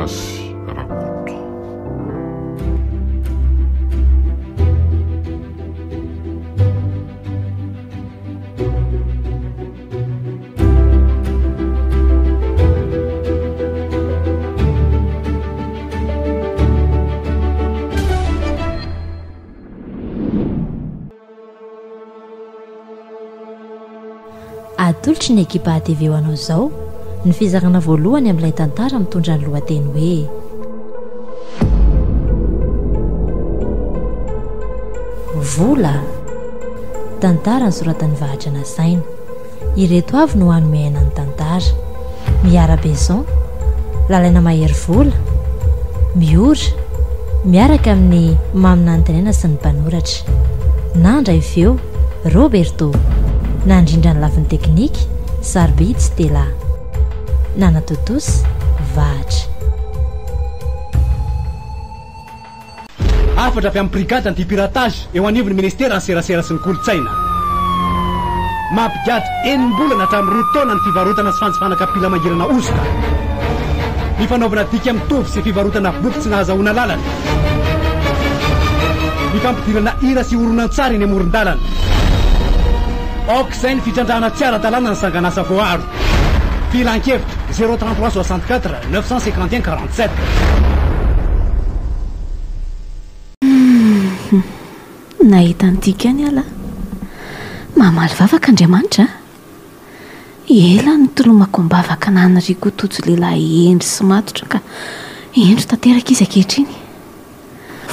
Gasy Rakoto. Atolotry ny ekipa ATV ho anao izao ny fizarana voalohany amin'ilay tantara mitondra ny lohateny hoe Vola. Tantara nosoratan'i Vahatra Nasaina. Ireto avy no hanome aina ny tantara. Miara Beson, Lalaina Mahery Vola, Miora, miaraka amin'i Mamy Nantenaina sy ny mpanoratra. Nandray feo, Roberto. Nandrindra ny lafiny teknika, Sarobidy Stella. Nanatontosa, Vahatra. Hafatra avy amin'ny Brigade anti-piratage eo anivon'ny Ministeran'ny Serasera sy ny Kolontsaina. Mampigadra enim-bolana hatramin'ny roa taona ny fivarotana sy fanjifana kapila mangirana hosoka. Ny fanaovana dika mitovy sy fivarotana boky tsy nahazahoana alalana. Ny fampidirana hira sy horonantsary eny amoron-dalana. Aok'izay ny fitrandrahana tsy ara-dalàna ny sangan'asa voaaro. Filankevitra, 033 64 951 47. Humm nahita ny dikany ialahy. Mamaly vavaka Andriamanitra a! Ela nitolomako am-bavaka naniriako ho tojo lehilahy hendry sy matotra ka hendry tanteraka izy ankehitriny.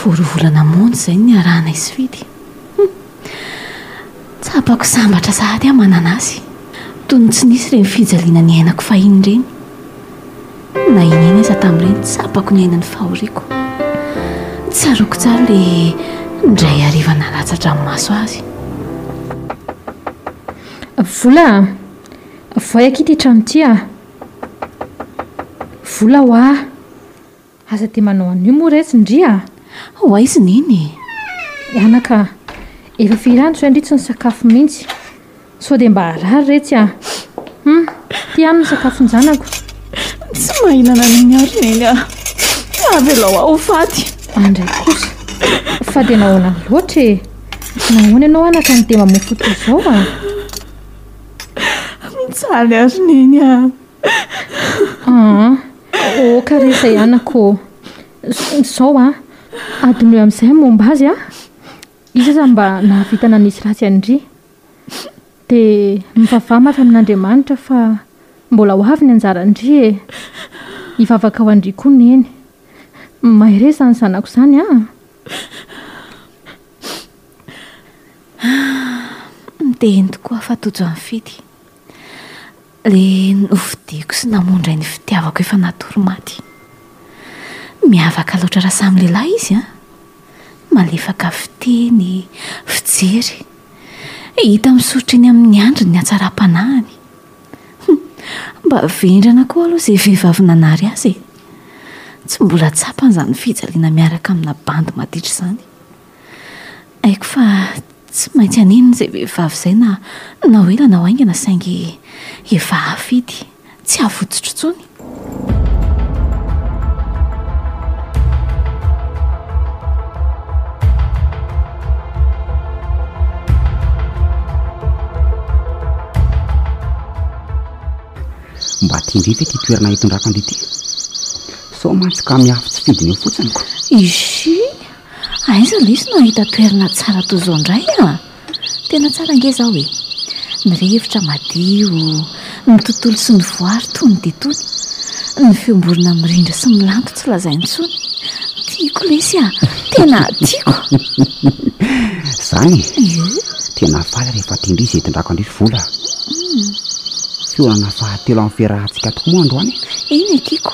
Vao roa volana monja izay no niarahanay sy Fidy. Hum! Tsapako sambatra sahady aho manana azy. Toy ny tsy nisy ireny fijaliana niainako fahiny ireny. Na i Neny aza tamin'ireny tsapako niaina ny fahoriako. Tsaroako tsara ilay indray hariva nalatsa-dranomaso azy. Vola a! Voay akia ity trano ity a! Vola hoa! Aza dia manao an'io moa retsy ndry a! Ho aiza Neny e? Anaka a! Efa firy andro izay ndry tsy nisakafo mihitsy. Sao dia mba harary retsy a! Hum! Ty ihany ny sakafon-janako. Tsy mahinana an'iny aho ry Neny a! Avelao aho ho faty. Andray kosa! Fa dia nahoana loatra e? Nahoana ianao anaka no dia mamoa-fo toy izao a? Mijaly aho ry Neny a! Aa! Oka re izay anako ô! Izao an, adinoy amin'izay ny momba azy an! Izy aza mba nahavita nanisy ratsy an-dry. Dia mivavaha mafy amin'Andriamanitra fa mbola ho avy ny anjaran-dry e! Hivavaka ho an-dry koa Neny. Mahereza izany zanako izany an! Miteny tokoa aho fa tojo an'i Fidy. Ilay nofidiako sy namoa indray ny fitiavako efa natory maty. Miavaka loatra raha samy lehilahy izy an! Malefaka fiteny, fijery. Hita misoritra eny amin'ny andriny ny hatsaram-panahiny. Hum! Mba vendrana koa aloha izay vehivavy nanary azy e! Tsy mbola tsapany izany fijaliana miaraka amina bandy maditra izany. Haiko fa tsy maintsy hanenina izay vehivavy izay na na ho ela na ho haingana saingy efa hafa ity, tsy havotsotro intsony. Mba tian-dry ve ity toerana hitondrako an-dry ity? Sao mantsy ka mihafy tsy fidiny eo fotsiny ko. Izy! Aiza lesy no hahita toerana tsara toy izao indray a! Tena tsara ange izao e! Ny rivotra madio, ny tontolo sy ny voary tony dia tony, ny feom-borona mirindra sy milanto tsy lazaina intsony. Tiako lesy a! Tena tiako! Izany e! Ie. Tena faly rehefa tian-dry izay hitondrako an-dry vola. Fihaonana fahatelo amin'ny fiarahantsika tokoa moa androany e! Eny e, tiako.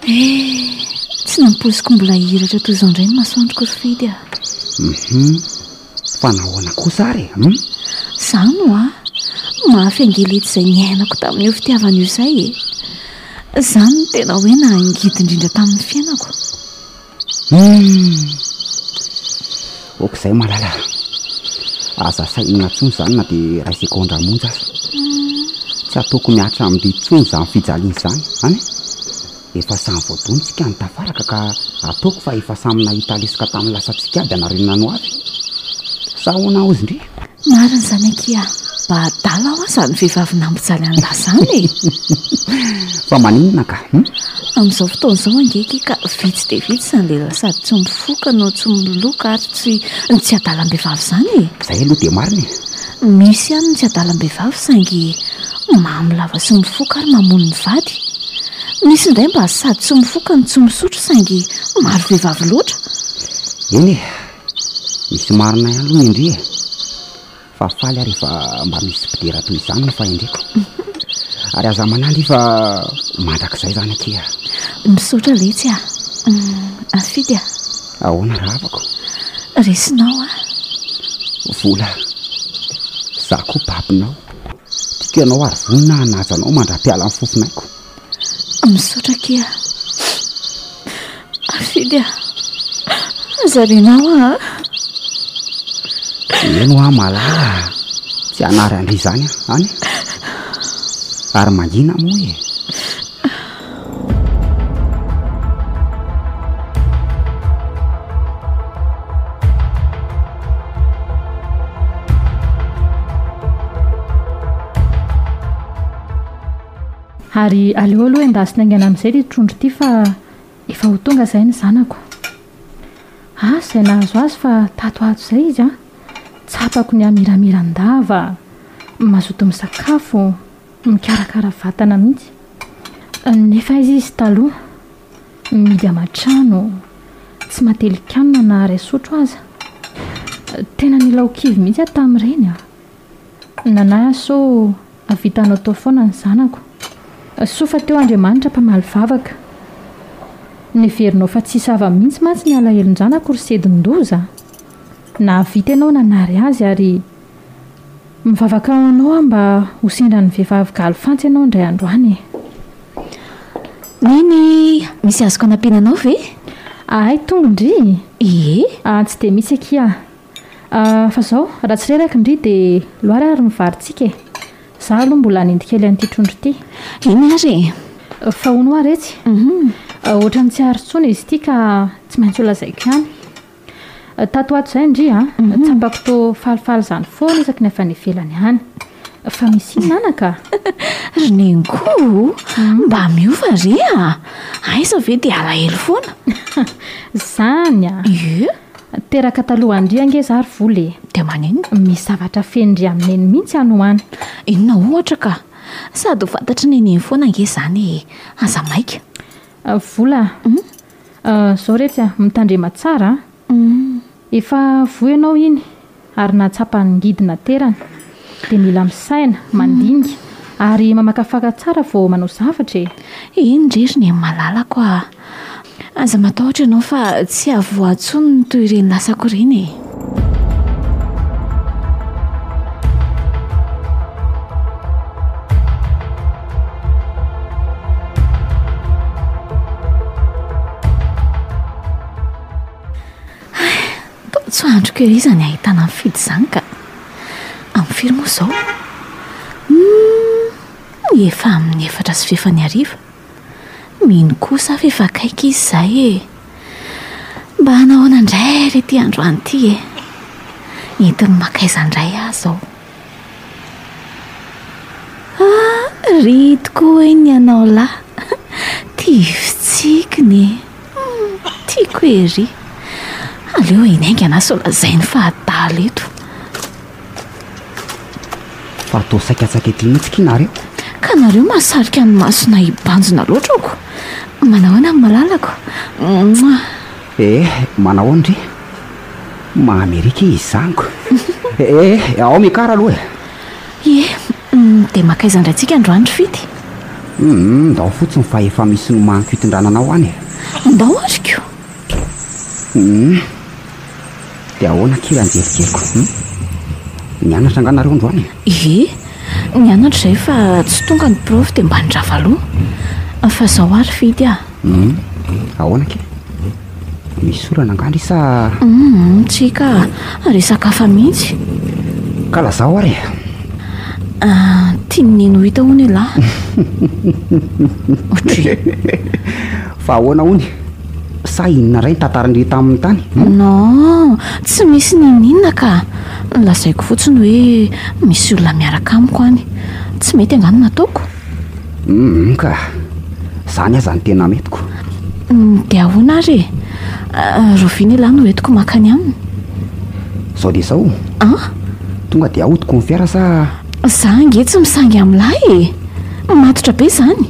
Eh, tsy nampoiziko mbola hihiratra toy izao indray ny masoandroko ry Fidy a! Hum, fa nahoana kosa ary e? Hum? Izany hoa, mafy ange letsy izay niainako tamin'io fitiavana io izay e! Izany no tena hoe nahangidy indrindra tamin'ny fiainako. Hum! Ok izay malala a! Aza sahinina intsony izany na dia iray segondra monja aza. Tsy ataoko mihatra amin-dry intsony izany fijaliana izany, an e? Efa samy voadona tsika ny tafaraka ka ataoko fa efa samy nahita lesoka tamin'ny lasantsika aby anarenana no avy. Sa ahoana hozy ndry? Marina izany akia a! Mba adala hoa izany vehivavy nampijaly an'lah izany e! Fa maninona ka? Hum? Amin'izao fotoana izao ange akia ka vitsy dia vitsy izany lehilahy sady tsy mifoka no tsy miloka ary tsy tsy adalam-behivavy izany e! Izay aloha dia marina e! Misy ihany ny tsy adalam-behivavy saingy mamo lava sy mifoka ary mamono ny vady. Misy indray mba sady tsy mifoka no tsy misotro saingy maro vehivavy loatra. Eny e! Misy marina ihany aloha ny ndry e! Fa faly aho rehefa mba misy mpidera toy izany ny fahendreko. Ary aza manahy ndry fa mandrakizay izany akia. Misaotra letsy a! Afidy a! Ahoana rahavako? Resinao aho. Vola, za koa babinao. Tiako ianao ary vonona hanaja anao mandra-piala ny fofonaiko. Misaotra akia. Afidy a! Aza arianao aho a! Eny hoa malala a! Tsy hanary an-dry izany aho, any. Ary mangina moa e! Ary aleo aloha endasina haingana amin'izay ity trondro ity fa efa ho tonga izay ny zanako. Asa izay nahazo azy fa tato ato izay izy an, tsapako ny hamiramiran-dava, mazoto misakafo. Mikarakara vatana mihitsy. Nefa aiza izy taloha? Mihidy aman-trano, tsy matelikanina na iray sotro aza. Tena nila ho kivy mihitsy aho tamin'ireny a! Nanahy aho sao hahavita hanao tao foana ny zanako. Soa fa teo Andriamanitra mpamaly vavaka. Neverinao fa tsy hisava mihitsy mantsy ny alahelon-janako ry sedin-doza a! Nahavita ianao nanary azy ary Mivavaka ho anao aho mba ho sendran'ny vehivavy galy fantsy ianao indray andro any e. Neny, misy azoko anampiana anao ve? Ahay tonga ndry? Ie. Ah, tsy dia misy akia. Ah, fa zao, raha tsy reraka ndry dia loara ary ny varintsika e. Za aloha mbola hanendy kely an'ity trondro ity. Eny ary e. Fa hono hoa retsy? Ohatran'ny tsy ary intsony izy ity ka tsy maintsy holazaiko ihany. Tato ho ato izay ndry a, tsapako toa falifaly izany foana isaky ny avy any ivelany any. Fa misy inona anaka? Ry neny koa o! Mba miova re a! Aiza ve dia alahelo foana? Izany a! Ie! Teraka talohan-dry ange za ry vola e! Dia maninona? Misy zavatra feno-dry amin'i neny mihitsy any ho any. Inona ohatra ka? Sady ho fantatry neny eny foana ange izany e! Aza maika. Vola a! Zao retsy a, mitandrema tsara a! Efa voa ianao iny ary nahatsapa ny ngidy naterany. Dia mila misaina, mandinika ary mamakafaka tsara vao manao zavatra e! Eny re ry neny malalako a! Aza matahotra ianao fa tsy hahavoa intsony ny toy ireny lasako ireny e! Hay, toa tsy andriko ery izany ahitana an'i Fidy izany ka. Amin'ny firy moa izao? Humm, efa amin'ny 4 sy fahefany hariva. Mino kosa aho fa efa akaiky izy izay e! Mba hanahoana indray ary ity androany ity e? Entiny mankaiza indray aho izao? Ah, ry tokoa hoe ny anao lahy! Tia fitsikiny e! Tiako ery! Aleo eny haingana sao lazainy fa adala eto. Fa toa saikatsaika ety mihitsy ki nareo. Ka nareo mahasarika ny masonay hibanjina loatra oko. Manahoana ny malalako? Mouah. Eh, manahoana ndry? Mahamerika izy izany ko. Eh, ao miakara aloha e. Ie, dia mankaiza indray tsika androany ry Fidy? Hum, ndao fotsiny fa efa misy nomaniko hitondrana anao any e. Ndao ary ko. Hum. Dia ahoana akia Ranjery keliko hum? Nianatra angaha nareo androany e? Ie, nianatra izahay fa tsy tonga ny prof dia mba nirava aloha. Fa izao ary Fidy a. Hum, ahoana akia? Misy olana angaha ndry sa? Hum, tsia ka, resaka hafa mihitsy. Ka lazao ary e. Tian'i Neny ho hita hono ialahy. Ohatry. Fa ahoana hono? Sa inona indray ny tantaran-dry taminy tany? Non, tsy misy n'inon'inona ka. Lazaiko fotsiny hoe misy olona miaraka amiko any. Tsy mety angaha ny nataoko? Humm ka. Zany aza no tena mety ko. Dia ahoana ary e? Rahoviana ialahy no entiko mankany aminy? Zao dia zao? An? Tonga dia ahodiko ny fiara sa? Za ange tsy misangy amin'lahy e! Matotra be izany.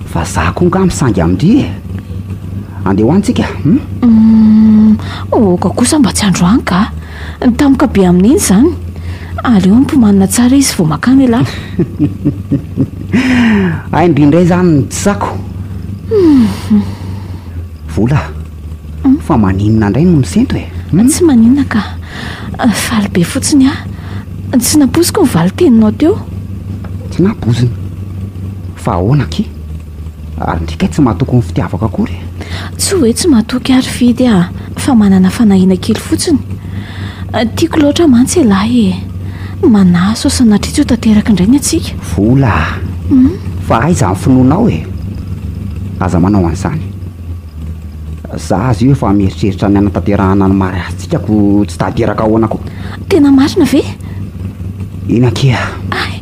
Fa za koa nga misangy amin-dry e! Andeha ho any tsika, hum? Humm, aoka kosa mba tsy androany ka! Tampoka be amin'iny izany. Aleo ampimanina tsara izy vao makany elah. Hay ndry indray izany ny tsy sako. Vola, fa maninona indray no misento e? Tsy maninona ka. Faly be fotsiny aho. Tsy nampoiziko ny valin-teninao teo. Tsy nampoizina? Fa ahoana akia? Ary ndry kay tsy matoky ny fitiavako akory e. Tsy hoe tsy matoky aho ry Fidy a, fa manana fanahiana kely fotsiny. Tiako loatra mantsy ialahy e. Manahy sao sanatria tsy ho tanteraka indray ny antsika. Vola a! Fa aiza ny finoanao e? Aza manao an'izany. Za aza io efa mieritreritra ny hanatanterahana ny mariazintsika ko tsy tanteraka ahoana koa. Tena marina ve? Eny akia. Ay,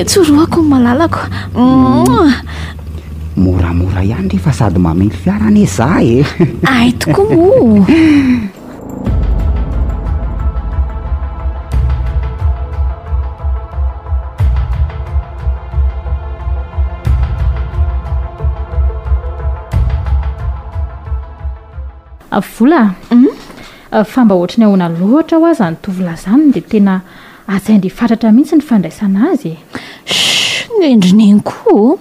etsorohako ny malalako. Mouah. Moramora ihany re fa sady mamily fiara anie za e. Ay tokoa moa. Vola a! Fa mba ohatry ny ahoana loatra hoa izany tovolahy izany dia tena hajain-dry fatratra mihitsy ny fandraisana azy e! Shh! Nendrineny koa ô!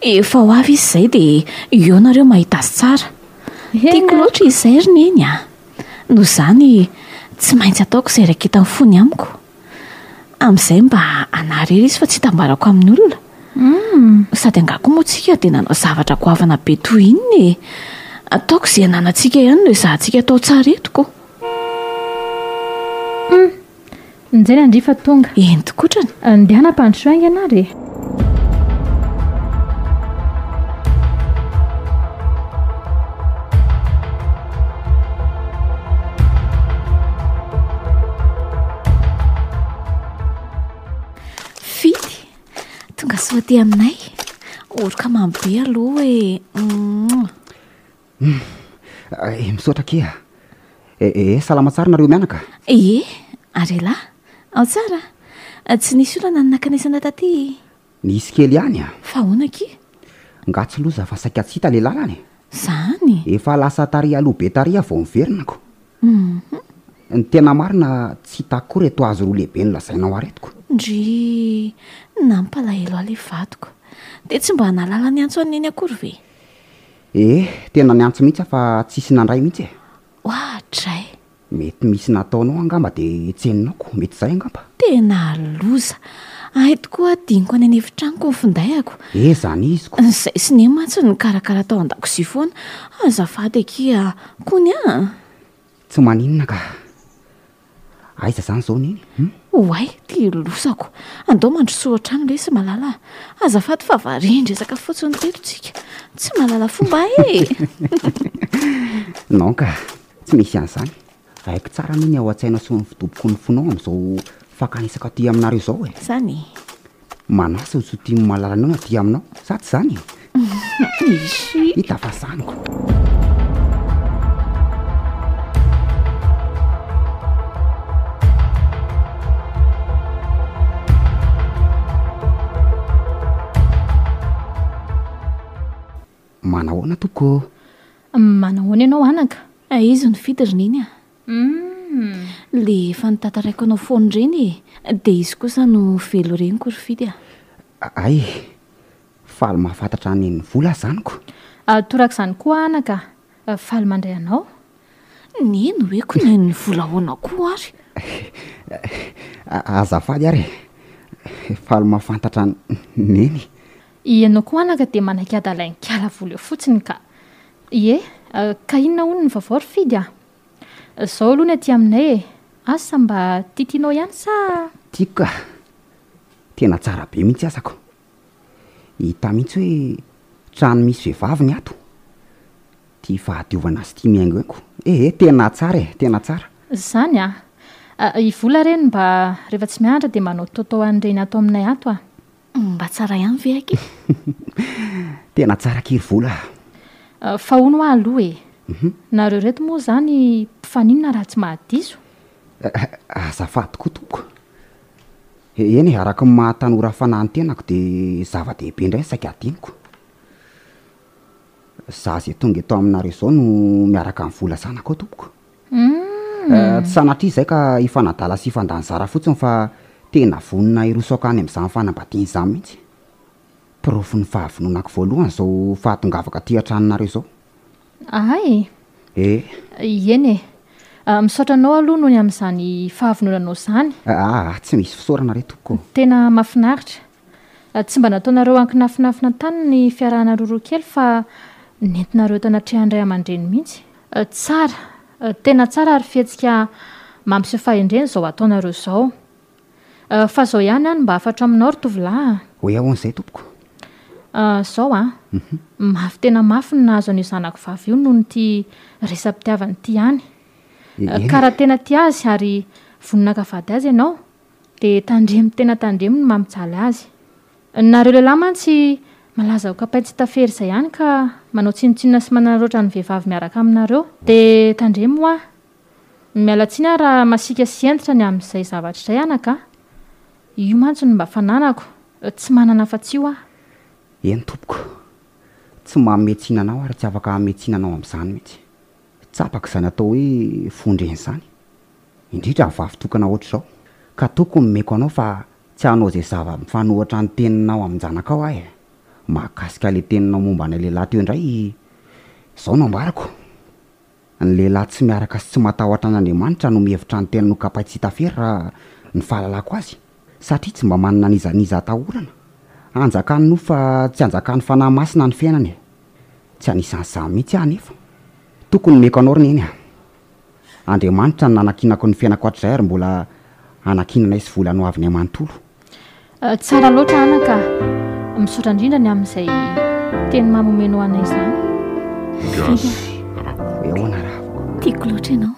Efa ho avy izy izay dia eo nareo mahita azy tsara. Tiako loatra izy izay ry Neny a! Noho izany tsy maintsy ataoko izay iraiketan'ny fony amiko. Amin'izay mba anà irery izy fa tsy hitambarako amin'ny olona. Sady angaha koa moa tsika dia nanao zavatra goavana be toy inona e! Ataoko izay ananantsika ihany no ezahantsika atao tsara eto ko! Hum! Njay Nandria fa tonga. Eny tokotrany. Ndehana ampandrosoy haingana ary e! Fidy, tonga soa aty aminay. Oroka mamy be aloha e. Hum, eh, misaotra akia. Eh, eh, salama tsara nareo mianaka? Ie, ary elah, ao tsara? Tsy nisy olana ny nankanesana taty? Nisy kely ihany a! Fa ahoana akia? Nga tsy loza fa saika tsy hita le lalana e! Zany? Efa lasa tary aloha be tary aho vao niverina ko! Hum. Ny tena marina tsy hitako koa reto hazo roa lehibe nolazainao ahy reto ko! Ndrii, nampalahelo ahy le vadiko. Dia tsy mba nahalala niantso an'i Neny akory ve? Ee, tena niantso mihitsy aho fa tsisy nandray mihitsy e! Oadray! Mety misy nataonao angamba dia tsy henonao ko, mety izay angamba. Tena loza! Hay tokoa adinoko any an'efitranoko ny findaiko. Eh zany izy ko. Izay sy Neny mantsy no nikarakara tao an-dakozia foana. Azafady akia kony a! Tsy maninona ka. Aiza zany zao Neny hum? Oay, ty lozako. Andao mandrosoa hatrany lesy malala a. Azafady fa varian-dresaka fotsiny teto tsika. Tsy mahalala fomba e! Non ka. Tsy misy an'izany. Haiko tsara anie ny ao an-tsainao sy ny fidoboky ny fonao amin'izao fankanesako aty aminareo izao e. Izany e. Manahy sao tsy ho tian'ny malalanao ny aty aminao, sa tsy izany e? Izy. Hita fa izany ko. Manahoana tompoko ô? Manahoana ianao anaka? Izy no Fidy ry Neny a! Le efa notantaraiko anao foana ireny e! Dia izy kosa no Velo reniko ry Fidy a! Hay! Faly mahafantatra an'i Neny Vola aho izany ko! Torak'izany koa anaka, faly mandray anao. Neny hoe ko Neny Vola ahoana koa ary? Azafady ary e! Faly mahafantatra an'i Neny. Ianao koa anaka dia manaiky adalain-kala vola eo fotsiny ka. Ie, ka inona hono ny vaovao ry Fidy a? Zao aloha ny aty aminay e! Asa mba tiatianao ihany sa? Tiako ka! Tena tsara be mihitsy aza ko. Hita mihitsy hoe trano misy vehivavy ny ato. Tia fahadiovana sy tia mihaingohaingo. Ee, tena tsara e, tena tsara. Zany a! I Vola re no mba rehefa tsy mianatra dia manao tôtô an'ireny ato aminay ato a! Mba tsara ihany ve akia? Tena tsara akia ry Vola a! Fa hono hoa aloha e! Nareo ireto moa izany mpifaninona raha tsy mahadiso? Azafady koa tompoko. Eny e, araka ny maha tanora fanahy ny tenako dia zava-dehibe indray ny saika hadinoko. Za izay tonga eto aminareo izao no miaraka amin'ny vola zanakao tompoko. Tsy sanatria izay ka hifanadala sy hifandany zara fotsiny fa tena vonona hiroso hankany amin'izany fanambadiana izany mihitsy. Porofon'ny fahavononako voalohany izao fahatongavako aty an-tranonareo izao. Ahay e! E! Eny e! Misaotra anao aloha noho ny amin'izany fahavononanao izany. Aa, tsy misy fisaorana re tompoko ô! Tena mahafinaritra. Tsy mba nataonareo ankinafinafina tany ny fiarahanareo roa kely fa nentinareo tao anatrehan'ny ray aman-dreny mihitsy. Tsara, tena tsara ary fihetsika mampiseho fahendrena izao ataonareo izao. Fa izao ihany aho no mba hafatro aminao ry tovolahy a! Hoe ahoana izay tompoko? Izao an! Mafy tena mafy ny nahazo an'io zanako vavy io noho ity resa-pitiavana ity ihany. Ka raha tena tia azy ary vonona haka vady azy ianao dia tandremo tena tandremo ny mampijaly azy. Nareo lehilahy mantsy malaza ho kapain-tsy hita fery izay ihany ka manao tsinontsinona sy manararaotra ny vehivavy miaraka aminareo. Dia tandremo hoa. Miala tsiny aho raha masiaka sy hentitra ny amin'izay zavatra izay anaka a! Io mantsy no mba fananako, tsy manana afa-tsy io aho. Eny tompoko, tsy manome tsiny anao ary tsy afaka hanome tsiny anao amin'izany mihitsy. Tsapako izany atao hoe fon-dreny izany, indrindra ny vavy tokana ohatr'izao, ka toky no omeko anao fa tsy hanao izay zava-mifanohitra ny teninao amin-janakao aho e! Mahakasika ilay teninao momba anay lehilahy teo indray, izao no ambarako. Ny lehilahy tsy miaraka sy tsy matahotra an'Andriamanitra no mihevitra ny tenany ho kapay tsy hita fery raha ny fahalalako azy, satria tsy mba manana n'iza n'iza atahorana. Anjakan'ny nofo fa tsy anjakan'ny Fanahy Masina ny fiainana e! Tsy anisan'izany mihitsy aho anefa. Tokony nomeko anao ry Neny a! Andriamanitra no nanankinako ny fiainako hatrizay ary mbola hanankinanay sy vola ny hoavinay manontolo. Tsara loatra anaka a! Misaotra indrindra ny amin'izay teny mamy omenao anay izany. Firy a! Hoe ahoana rahavako? Tiako loatra ianao.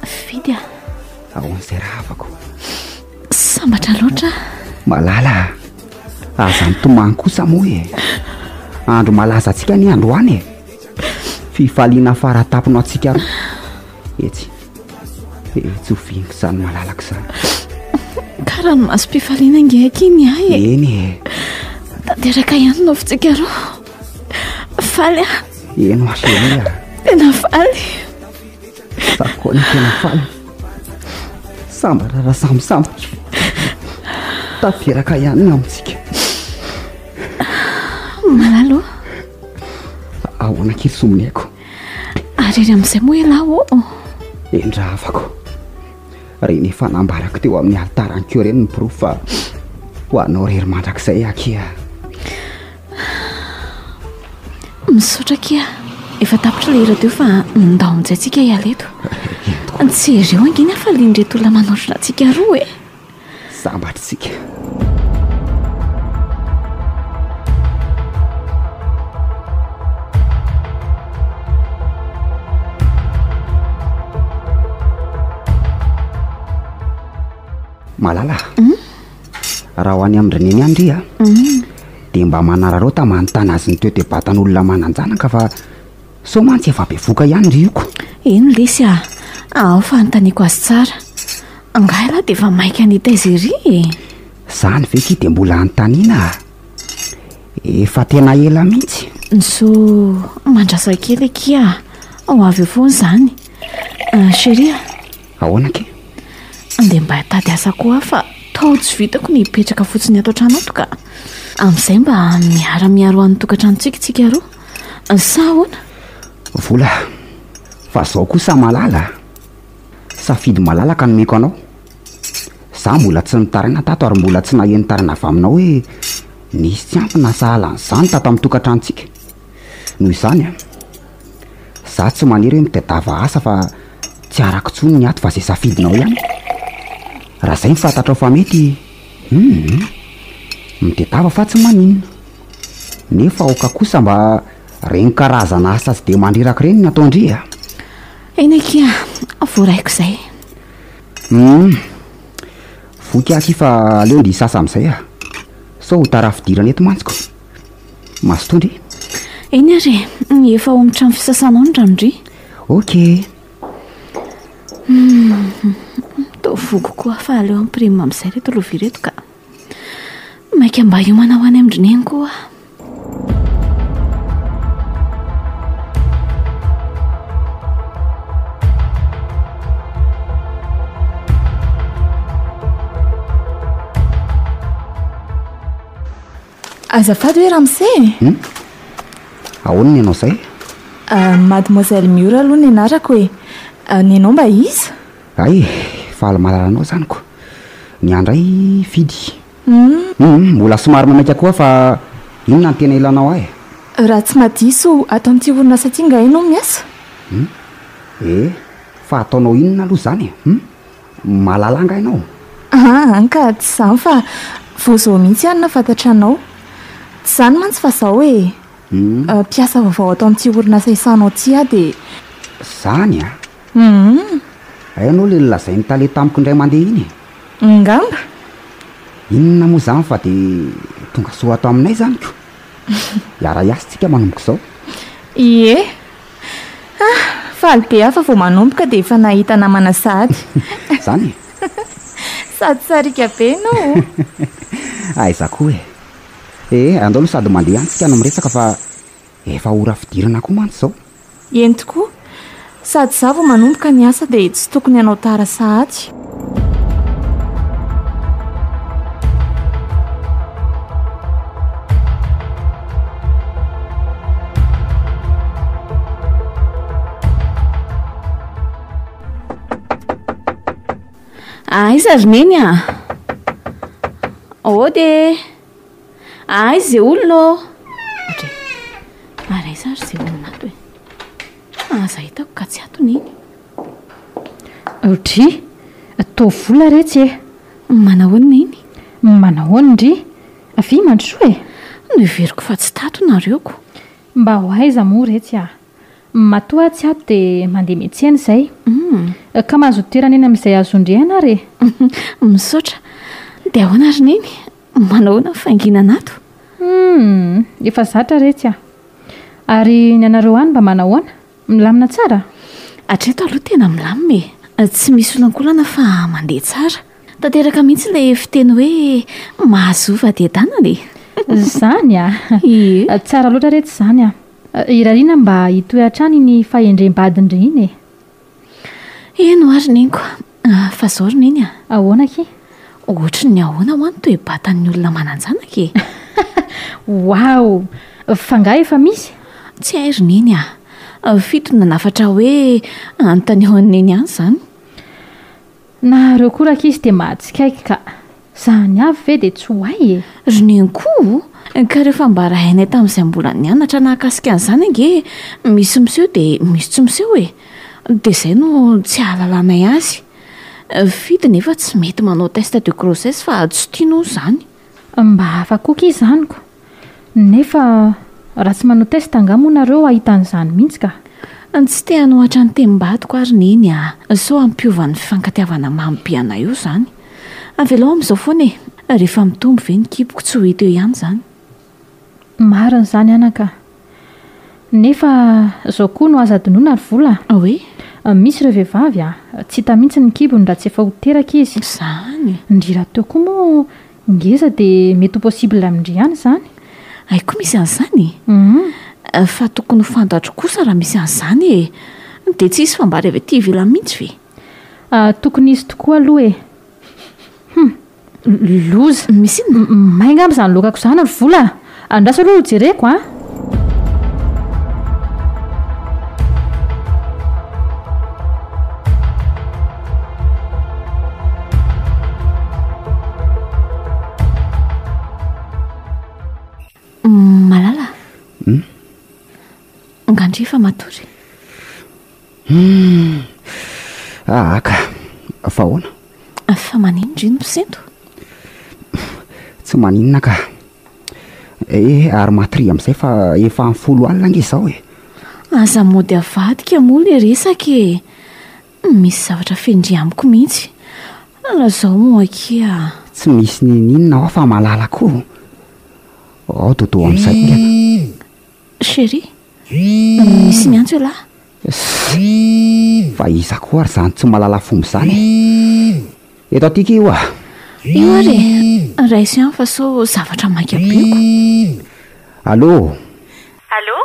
Fidy a! Ahoana izay rahavako? Sambatra loatra aho. Malala a! Aza mitomany kosa moa e! Andro malaza antsika anie androany e! Fifaliana fara-tampony ho antsika roa. Etsy, etsy ho viniko izany malalako izany. Ka ranomasom-pifaliana ange akia ny ahy e! Eny e! Tanteraka ihany ny nofintsika roa. Faly aho. Eny hoa chérie a! Tena faly. Za koa anie tena faly. Sambatra raha samy sambatra. Tanteraka ihany ny amintsika. Malala ô. Ahoana kely somoneko? Arery amin'izay moa ialahy ô. Eny rahavako. Reny efa nambarako teo amin'ny alitara ankeo ireny ny porofo fa ho anao irery mandrakizay akia. Misaotra akia. Efa tapitra ilay hira teo fa ndao amin'izay tsika hiala eto. Tsy ireo ange ny hafalian'ireto olona manotrona antsika roa e. Sambatra isika. Malala a! Raha ho any amin-dry Neny any ry a! Dia mba manararaota manontany azy ny toetoe-batan'olona manan-janaka fa sao mantsy efa bevoka ihany ry io ko. Eny lesy a! Ao fa anontaniako azy tsara. Angaha ialahy dia efa maika ny hitaiza ery e? Zany ve ity dia mbola anontaniana a? Efa tena ela mihitsy. Nso, mandrasa kely akia a! Ho avy eo foana izany. Chérie a! Ahoana akia? Andeha mba hitady asa koa aho fa toa tsy vitako ny hipetraka fotsiny ato an-trano ato ka. Amin'izay mba miara-miaro an'ny tokantranontsika isika roa. Sa ahoana? Vola, fa zao kosa malala a! Safidy malalaka no omeko anao. Za mbola tsy nitaraina tato ary mbola tsy naheno taraina avy aminao hoe. Nisy tsy ampy na sahala an'izany tato amin'ny tokantranontsika. Noho izany an, za tsy manery hoe mitadiava asa fa tsy arako intsony ny ato fa izay safidinao ihany. Raha izay no fantatrao fa mety, hum, mitadiava fa tsy maninona. Nefa aoka kosa mba reny karazana asa tsy dia mandreraka ireny ny ataon-dry a! Eny akia, voaraiko izay. Hum, voky aho akia fa aleo ndeha hisasa amin'izay a! Sao ho tara fidirana eto mantsy ko! Mazotoa ndry. Eny ary e, efa ao amin'ny trano fisasanao ny rano ndry. Ok. Hum, toa voky koa fa aleo ampirimina amin'izay ireto lovia ireto ka. Maika mba hiomana ho any amin-dry neny koa aho. Azafady hoe ramose e! Hum? Ahoana ny anao izay? Ah, Mademoiselle Miora aloha ny anarako e! Ah, ny anao mba iza? Hay, faly mahalala anao izany ko. Ny ahy indray Fidy. Hum, mbola somary maimaika koa fa inona no tena ilanao ahy e? Raha tsy mahadiso, ato amin'ity orinasa ity nga ianao miasa? Hum, eh, fa ataonao inona aloha izany e? Hum, mahalala angaha ianao? Aa, ka tsy izany fa vao izao mihitsy aho no nahafantatra anao. Tsy izany mantsy fa izao e, mpiasa vaovao ato amin'ity orinasa isanao ity aho dia. Izany an? Humm. Hay ianao ilay nolazain'ny tale tamiko indray mandeha iny e? Ngamba. Inona moa izany fa dia tonga soa ato aminay izany ko. Hiara-hiasa tsika manomboka izao. Ie. Ah, faly be aho fa vao manomboka dia efa nahita namana sahady. Izany e? Sady sariaka be ianao o. Aiza koa e. Eh, andao aloha sady mandeha any tsika no miresaka fa efa ora fidirana koa mantsy izao. Eny tokoa. Sady izaho vao manomboka ny asa dia tsy tokony hanao tara sahady. Aiza ry Neny a? Ody e! Aiza izay olona ô? Dre. Ary aiza ary izay olona ato e? Aza hitako ka tsy ato Neny. Dry, toa vola retsy e! Manahoana Neny? Manahoana ndry? Avia mandrosoa e! Noheveriko fa tsy tato nareo ko. Mba ho aiza moa retsy a! Matoa aho tsy ato dia mandeha miantsena izay. Ka mahazo toerana eny amin'izay azon-dry aina ary e! Misaotra. Dia ahoana ry Neny? Manao ahoana ny fahanginana ato? Humm! Efa zatra retsy a! Ary ny anareo any mba manahoana? Milamina tsara? Hatreto aloha tena milamina e! Tsy misy olankolana fa mandeha tsara. Tanteraka mihitsy ilay fiteny hoe mahazo vadiadanana e! Izany a! Ie. Tsara loatra retsy izany a! Irariana mba hitohy hatrany iny fahendrem-badin-dry iny e! Eny ho'a ry Neniko a! Fa izao ry Neny a! Ahoana akia? Ohatry ny ahoana ho'a ny toe-batan'ny olona manan-janaka e? Waouh! F'angaha efa misy? Tsy hay ry Neny a! Fito no nanafatra hoe anontanio an'i Neny any izany. Nareo koa rankizy dia mahatsikaiky ka! Zany avy ve dia tsy ho hay e! Ry neny koa o! Ka ireo fambara hainay tamin'izay mbola nianatra nahakasika an'izany ange misy miseho dia misy tsy miseho e! Dia izay no tsy ahalalanay azy. Fidy nefa tsy mety manao test de grossesse fa tsy tiany hono izany. Mba hafa koa ki izany ko! Nefa raha tsy manao test angaha moa nareo hahita an'izany mihitsy ka! Tsy te hanohatra ny tenim-badiko ary Neny a! Sao hampiova ny fifankatiavana mamy be anay eo izany. Avelao amin'izao foana e! Rehefa mitombo ve ny kiboko tsy ho hita eo ihany izany? Marina izany anaka. Nefa izao koa no aza adinoina ry vola a! Hoe? Misy ireo vehivavy a! Tsy hita mihitsy ny kibony raha tsy efa ho teraka izy. Izany? Ndry rahateo koa moa Ngeza dia mety ho possible amin-dry ihany izany. Hay koa misy an'izany e! Fa tokony ho fantatro kosa raha misy an'izany e! Dia tsy hisy fambara avy aty ivelany mihitsy ve? Tokony hisy tokoa aloha e! Hum! Loza! Misy inona? May angamba izany lokako izany ry vola a! Andraso aloha ho jereko a! Malala? Hum? Nga ndry efa matory? Hum! Aa ka! Fa ahoana? Fa manino ndry no misento? Tsy maninona ka! Eh, ary matoria amin'izay fa efa amin'ny 10 alina ange izao e! Aza mody avadika moa le resaka e! Misy zavatra fendry amiko mihitsy. Lazao moa akia. Tsy misy n'inon'inona ao fa malala koa. Ao dodo amin'izay haingana. Chérie, misy miantso ialahy. Sss! Fa iza koa ary izany tsy mahalala fomba izany e? Eto aty akia io ah! Io ary e! Raiso ihany fa sao zavatra maika be ko. Allô? Allô?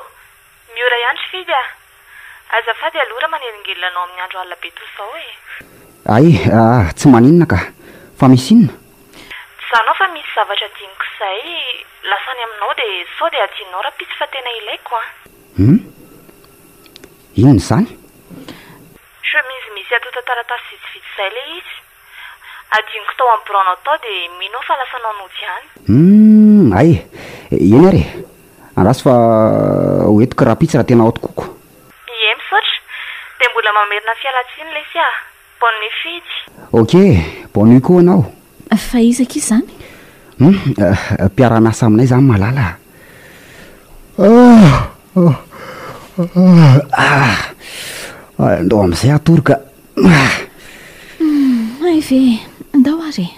Miora ihany ry Fidy ah! Azafady aloha raha manelingelina anao amin'ny andro alina be toy izao e! Hay, ah, tsy maninona ka! Fa misy inona? Tsy izany aho fa misy zavatra adinoko izay lasa any aminao dia sao dia adinonao rahampitso fa tena ilaiko an! Hum? Inona izany? Chemise misy antontan-taratasy vitsivitsy izay ilay izy. Adinoko tao amin'ny biraonao tao dia mino aho fa lasanao nody any. Humm hay e! Eny ary e! Andraso fa ho entiko rahampitso raha tena ao tokoa ko. Ie misaotra. Dia mbola mamerina ny fialantsiny lesy ah. Bonne nuit Fidy. Ok, bonne nuit koa anao. Fa iza akia izany? Humm, mpiara-miasa aminay izany Malala a. Ah! Ndao amin'izay hatory ka. Hay ve e! Ndao ary e!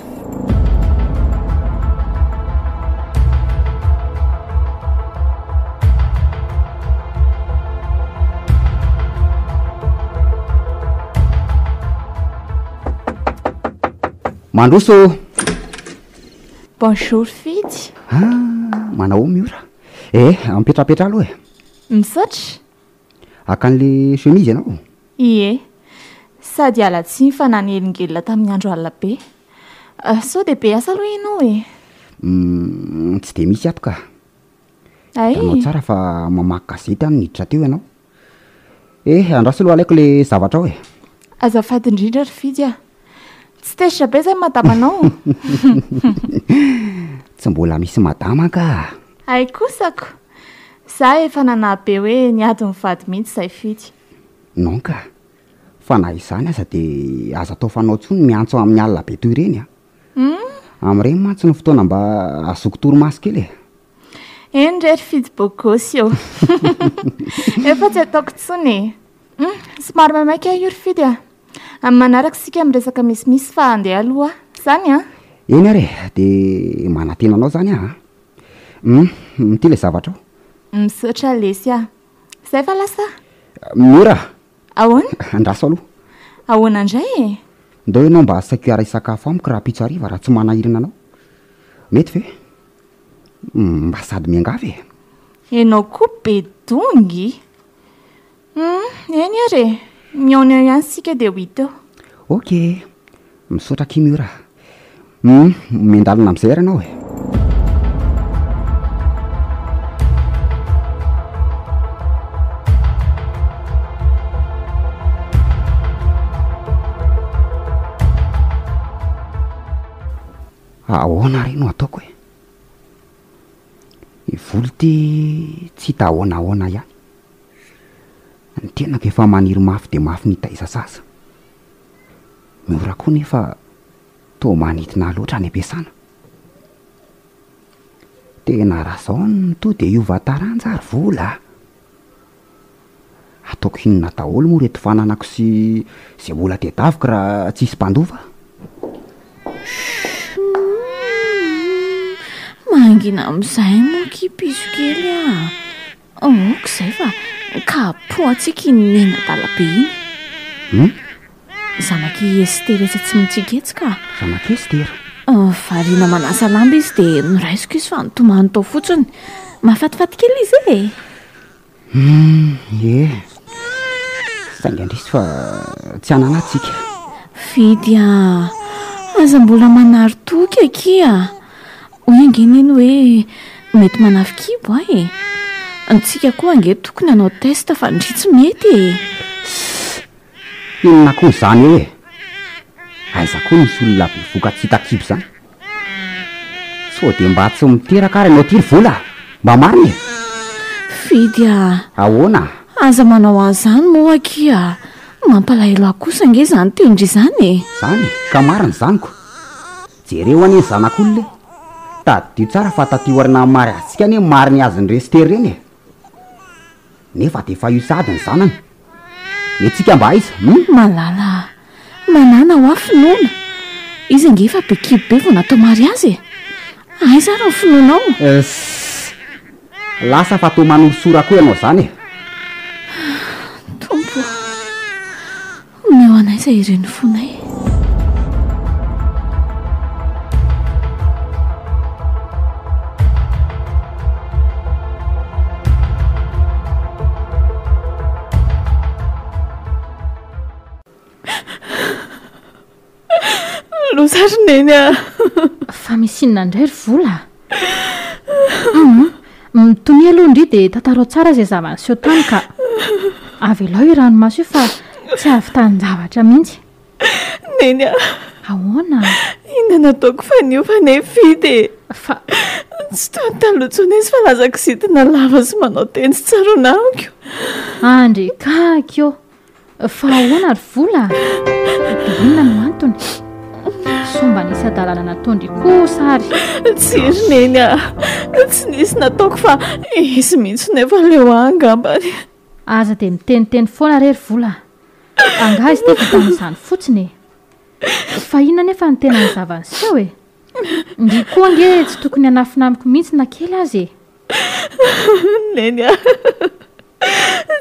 Mandroso ô! Bonjour Fidy. Ah, manao Miora. Eh, ampetrapetra aloha e. Misaotra. Haka an'le chemise ianao? Ie. Sady hiala tsiny fa nanelingelina tamin'ny andro alina be. Sao dia be asa aloha ianao e? Humm, tsy dia misy ato ka. Hay. Hitanao tsara fa mamaky gazety aho no niditra teo ianao. Eh, andraso aloha alaiko le zavatra ao e. Azafady indrindra ry Fidy a. Tsy tezitra be izay madamanao? Tsy mbola misy madama ka. Hay kosako! Za efa nanahy be hoe niady mivady mihitsy izay Fidy. Non ka. Fa na izany aza dia aza atao fanao intsony ny miantso amin'ny alina be toy ireny a. Amin'ireny mantsy no fotoana mba ahazoako torimaso kely e. Eny re ry Fidy bôgôsy ô. Efa tsy ataoko intsony e. Hum, somary maimaika aho io ry Fidy a. Amin'ny manaraka isika miresaka misimisy fa andeha aloha aho. Izany an! Eny ary e, dia manantena anao izany aho an. Hum, ity ilay zavatra ao. Misaotra lesy a. Izay fa lasa aho. Miora! Ahoana? Andraso aloha. Ahoana indray e? Ndao ianao mba asaiko hiara-hisakafo amiko rahampitso hariva raha tsy manahirana anao. Mety ve? Mba sady miangavy e! Ianao koa be dongy! Hum, eny ary e! Mihaona eo ihany isika dia ho hita eo. Ok! Misaotra akia Miora a! Hum, miandalana amin'izay ary ianao e! Ahoana re no ataoko e? I vola ity tsy hita ahoana ahoana ihany. Ny tenako efa maniry mafy dia mafy ny hitaiza zaza. Miora koa nefa toa manintona ahy loatra any am-piasana. Tena raha izao no mitohy dia hiova taranja ary vola a! Ataoko inona daholo moa ireto fananako sy izay mbola tedaviko raha tsisy mpandova? Humm, mangina amin'izay moa akia piso kely a! Ok izay fa kapohantsika iny neny adala be iny. Hum? Zanak'i Estera etsy Atsimontsika etsy ka. Zanak'i Estera? Variana manasa lamba izy dia noraisiko izy fa nitomany tao fotsiny. Mahafatifaty kely izy e! Humm, ie. Saingy indrisy fa tsy hananantsika. Fidy a! Aza mbola manary toky akia. Hoy ange Neny hoe mety manafy kibo aho e! Ntsika koa ange tokony hanao test fa ndry tsy mety e! Sss! Inona koa izany eo e! Aiza koa misy olona bevoka tsy hita kibo izany? Sao dia mba tsy miteraka ary ianao ity ry vola? Mba marina e! Fidy a! Ahoana? Aza manao an'izany moa akia! Mampalahelo ahy kosa ange izany tenin-dry izany e! Izany e! Ka marina izany ko! Jereo anie ny zanak'olona e! Tadidio tsara fa taty aoriana mariazintsika anie mariny azon'i Rester ireny e! Nefa dia efa io sahady ny zanany. Ny antsika mba aiza? Hum? Malala a! Manana hoa finoana! Izy ange efa be kibo be vao natao mariazy e! Aiza ary ny finoanao? Ssss! Lasa fa toa manosora koa ianao izany e! Tompo o! Omeo anay izay irin'ny fonay. Loza ry Neny a! Fa misy inona indray ry Vola a? Hum, mitonia aloha ndry dia tantarao tsara izay zava-niseho tany ka. Avelao io ranomaso io fa tsy hahavitan-javatra mihitsy. Neny a! Ahoana? Inona no ataoko fa niova anie Fidy e! Fa. Tsy toy ny taloha intsony izy fa lasa kizitina lava sy manao teny tsy tsaroana amiko. Andry kaky ô! Fa ahoana ry Vola a? Dia inona no antony? Sao mba nisy hadalana nataon-dry kosa ary? Tsia ry Neny a! Tsy nisy nataoko fa izy mihitsy no efa leo ahy angambany. Aza dia miteniteny foana re ry Vola a! Angaha izy ity vita amin'izany fotsiny e? Fa inona anefa no tena ny zava-niseho e? Ndry koa ange tsy tokony hanafina amiko mihitsy na kely aza e! Neny a!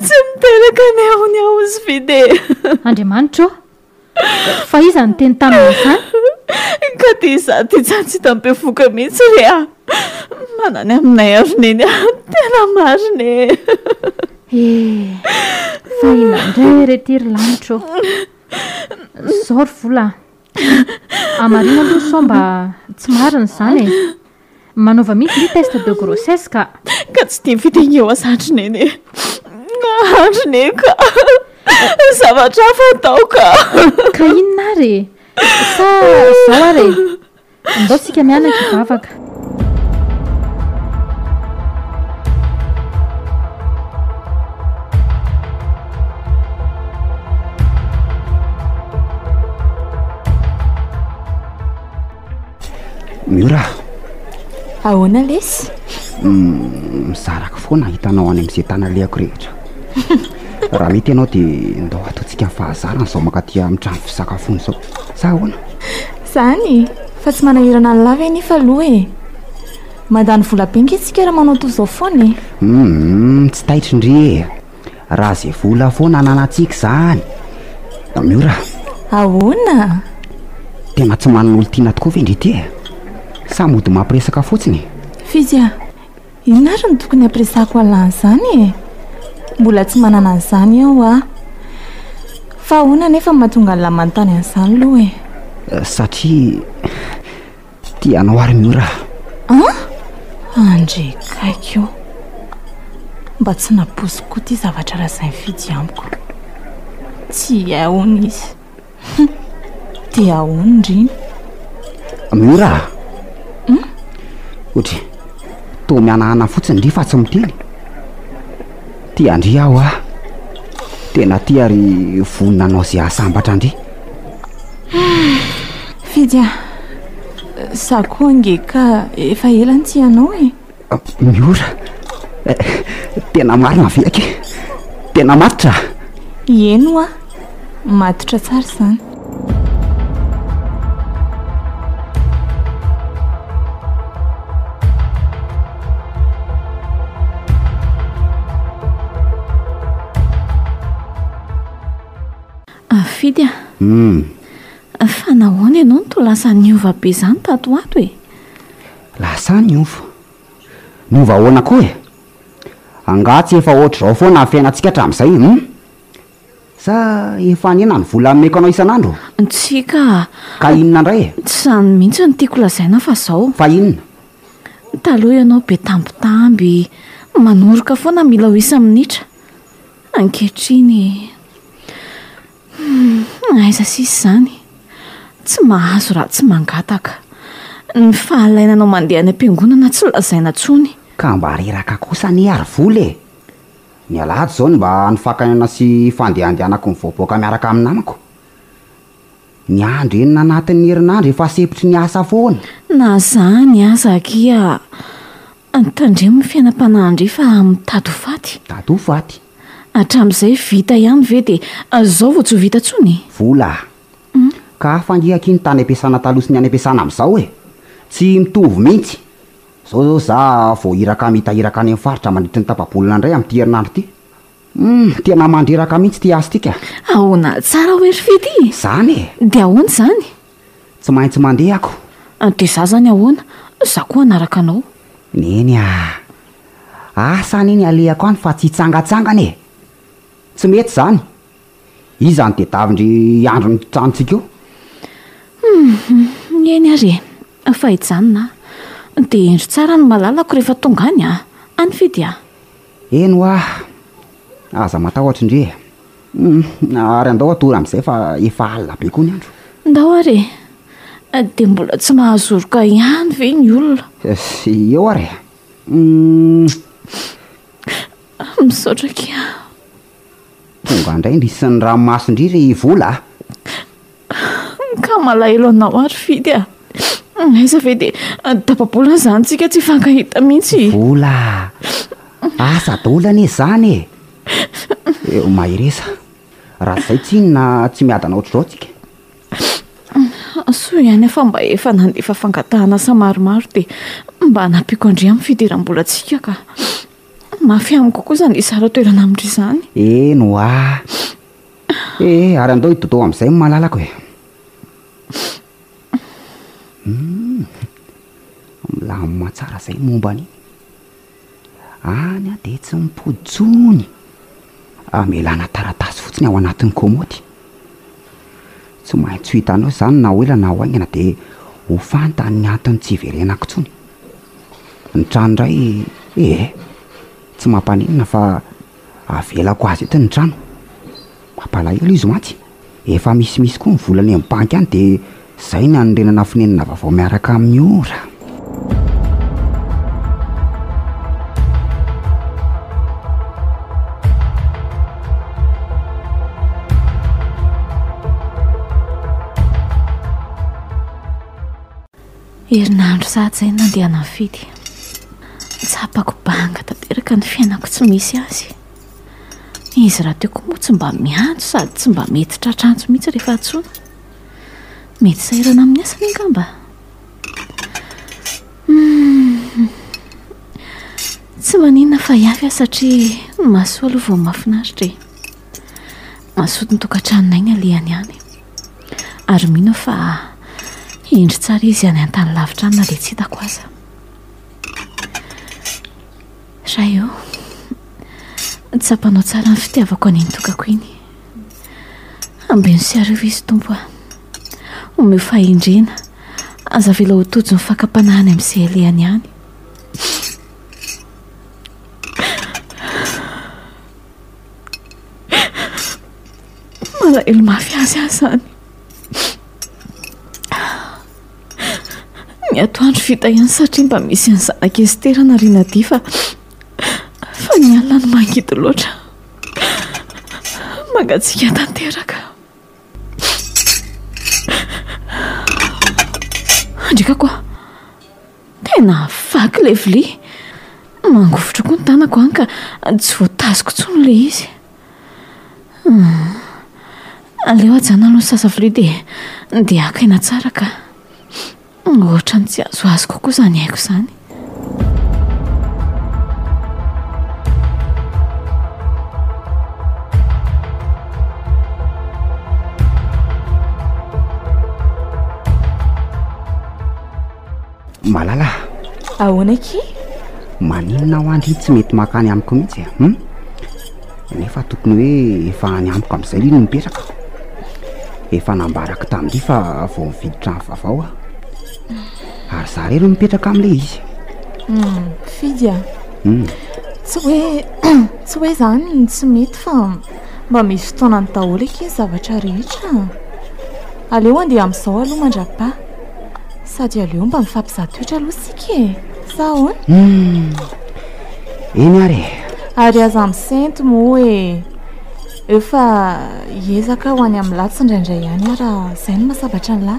Tsy miteraka ny ahony aho izy Fide e! Andriamanitra ô! Fa iza no niteny taminy an'izany? Ka dia izaho ity tsy tsy hita mibevoka mihitsy re a! Manana aminay ary Neny a! Tena marina e! Eh! Fa inona indray re ity ry lanitra ô! Izao ry vola a! Hamarino aloha sao mba tsy marina izany e! Manaova mihitsy ry test de grossesse ka! Ka tsy dia fidingy eo azandry neny e! Andry neny ka! Zavatra hafa atao ka! Ka inona ary e? Sa izao ary e! Andao tsika mianaka hivavaka. Miora a! Ahoana lesy? Mizarako foana hitanao any amin'izay tany alehako rehetra. Raha mety ianao dia ndao ataontsika fahazarana izao mankaty amin'ny trano fisakafoana izao. Sa ahoana? Zany e! Fa tsy manahirana an'lah ve nefa aloha e? Mandany vola be nge tsika raha manao toy izao foana e! Humm, tsy taitry ndry e! Raha izay vola foana ananantsika izany! Miora a! Ahoana? Tena tsy manana olon-tiana tokoa ve ndry ity e? Sa mody mampiresaka fotsiny e? Fijo a! Inona ary no tokony hampiresahako an'lah an'izany e? Mbola tsy manana an'izany aho a! Fa ahoana anefa no mahatonga an'lah manontany an'izany aloha e? Satria tia anao ary Miora a! An? Andre kaiky ô! Mba tsy nampoiziko koa ity zavatra lazain'i Fidy amiko. Tsy hay hono izy. Hum! Dia ahoana ndry? Miora a! Hum? Ohatry, toa mihanahana fotsiny ndry fa tsy miteny. Tia an-dry aho a! Tena tia ary vonona hanao izay hahasambatra an-dry. Hum! Fidy a! Za koa ange ka efa ela no tia anao e! Miora, tena marina ve akia? Tena matotra? Eny hoa, matotra tsara izany. Fidy a! Fa nahoana ianao no toa lasa niova be izany tato ho ato e? Lasa niova. Niova ahoana koa e? Angaha tsy efa ohatr'izao foana ny fiainantsika hatramin'izay hum? Sa efa nihena ny vola ameko anao isan'andro? Tsia ka. Ka inona indray e? Tsy izany mihitsy no tiako lazaina fa izao. Fa inona? Taloha ianao be tambitamby, manoroka foana mila ho isa-minitra. Ankehitriny. Humm, aiza sisa izany? Tsy mahazo raha tsy mangataka. Ny fahalainanao mandeha any am-piangonana tsy lazaina intsony. Ka mba reraka kosa anie ary vola e! Ny alahady izao no mba nifankainana sy fandehandehanako mivoaboaka miaraka amin'ny namako. Ny andro enina anatin'ny herinandro efa sempotry ny asa foana. Na zany aza akia, tandremo ny fiainam-panahin-dry fa mitady ho faty. Mitady ho faty. Hatramin'izay vita ihany ve dia zao vao tsy ho vita tsony e? Vola a! Ka hafa ange akia ny tany am-piasana taloha sy ny any am-piasana amin'izao e! Tsy mitovy mihitsy. Zao zao za vao iraka mita iraka any amin'ny faritra mandritry ny tapa-bolana indray amin'ity herinandro ity. Humm, tena mandreraka mihitsy ity asa ity ka. Ahoana tsara hoe ry Fidy? Zany e! Dia ahoana izany? Tsy maintsy mandeha ako. Dia za zany ahoana? Za koa hanaraka anao. Neny a! Asa anie ny alehako any fa tsy hitsangatsangana e! Tsy mety izany. Iza no tedavin-dry hiandry ny tranontsika eo? Humm, eny ary e! Fa hijanona aho. Dia hendry tsara ny malalako rehefa tonga any a! Any Fidy a! Eny hoa! Aza matahotra ndry e! Humm, ary andao hatory amin'izay fa efa alina be koa ny andro. Ndao ary e! Dia mbola tsy mahazo oroka ihany ve ny olona? Eo ary e! Humm. Misaotra akia. Tonga indray ndry sy ny ranomason-dry ry Vola a! Ka malahelo anao aho ry Fidy a! Aiza ve dia tapa-bolana izany tsika tsy hifankahita mihitsy? Vola a! Asa daholo anie izany e! Mahereza, raha izay tsinona tsy miadana ohatr'izao tsika. Soa ihany aho fa mba efa nandefa fangatahana asa maromaro dia mba nampiako an-dry amin'ny fidiram-bolantsika ka. Mafy amiko koa izany hizara toerana amin-dry izany. Eny hoa! Eh, ary andao hidodao amin'izay ny malalako e. Hum, milamina tsara izay ny momba an'iny. Any aho dia tsy mipody intsony. Amelana taratasy fotsiny ao anatin'ny kaomaody. Tsy maintsy ho hitanao izany na ho ela na ho haingana dia ho fantany ny antony tsy hiverenako intsony. Ny trano indray, eh, tsy mampaninona fa avelako azy eto ny trano. Mampalahelo izy mantsy. Efa misimisy koa ny vola any amin'ny banky any dia izay no hanorenana fonenana vaovao miaraka amin'i Ora. Herinandro sahady izay no nandehanan'i Fidy. Tsapako banga tanteraka ny fiainako tsy misy azy. Izy rahateo koa moa tsy mba miantso sady tsy mba mety tratra antso mihitsy rehefa antsoina. Mety sahirana amin'ny asany angamba. Hmm. Tsy maninona fa hiavy aho satria ny mahasoa aloha vao mahafinaritra e. Mahasoa ny tokantranonay ny alehany any. Ary mino aho fa hendry tsara izy any an-tany lavitra any na dia tsy hitako aza. Ray ô, tsapanao tsara ny fitiavako an'iny tokako iny. Ambeno sy arovy izy Tompo a. Omeo fahendrena, aza avela ho tojo ny fakam-panahy any amin'izay alehany any. Malahelo mafy azy aho izany. Ny atoandro vita ihany satria mba misy an'ny zanak'i Estera nariana dia fa fa ny alina no mangidy loatra. Mangatsiaka tanteraka. Andrikako a! Tena vaky ilay vilia. Mangovitra koa ny tanako an ka tsy voatazoko intsony ilay izy. Aleo ajanona aloha ny sasa vilia dia dia haka aina tsara ka. Ohatran'ny tsy azoazoko koa izany aiko izany. Malala a! Ahoana akia? Maninona hoa ndry tsy mety makany amiko mihitsy e? Hum? Nefa tokony hoe efa any amiko amin'izay ry no mipetraka. Efa nambarako tamin-dry fa vao nividy trano vaovao aho. Ary za irery no mipetraka amin'ilay izy. Hum, Fidy a! Tsy hoe tsy hoe izany no tsy mety fa mba misy fotoanany daholo akia ny zavatra rehetra. Aleo handeha amin'izao aloha mandra-paha. Sady aleo mba mifampizaha toetra aloha isika e! Sa ahoana? Hum! Eny ary e. Ary aza misento moa e. Eo fa hiezaka aho ho any amin'lah tsindraindray ihany aho raha izay no mahasambatra an'lah.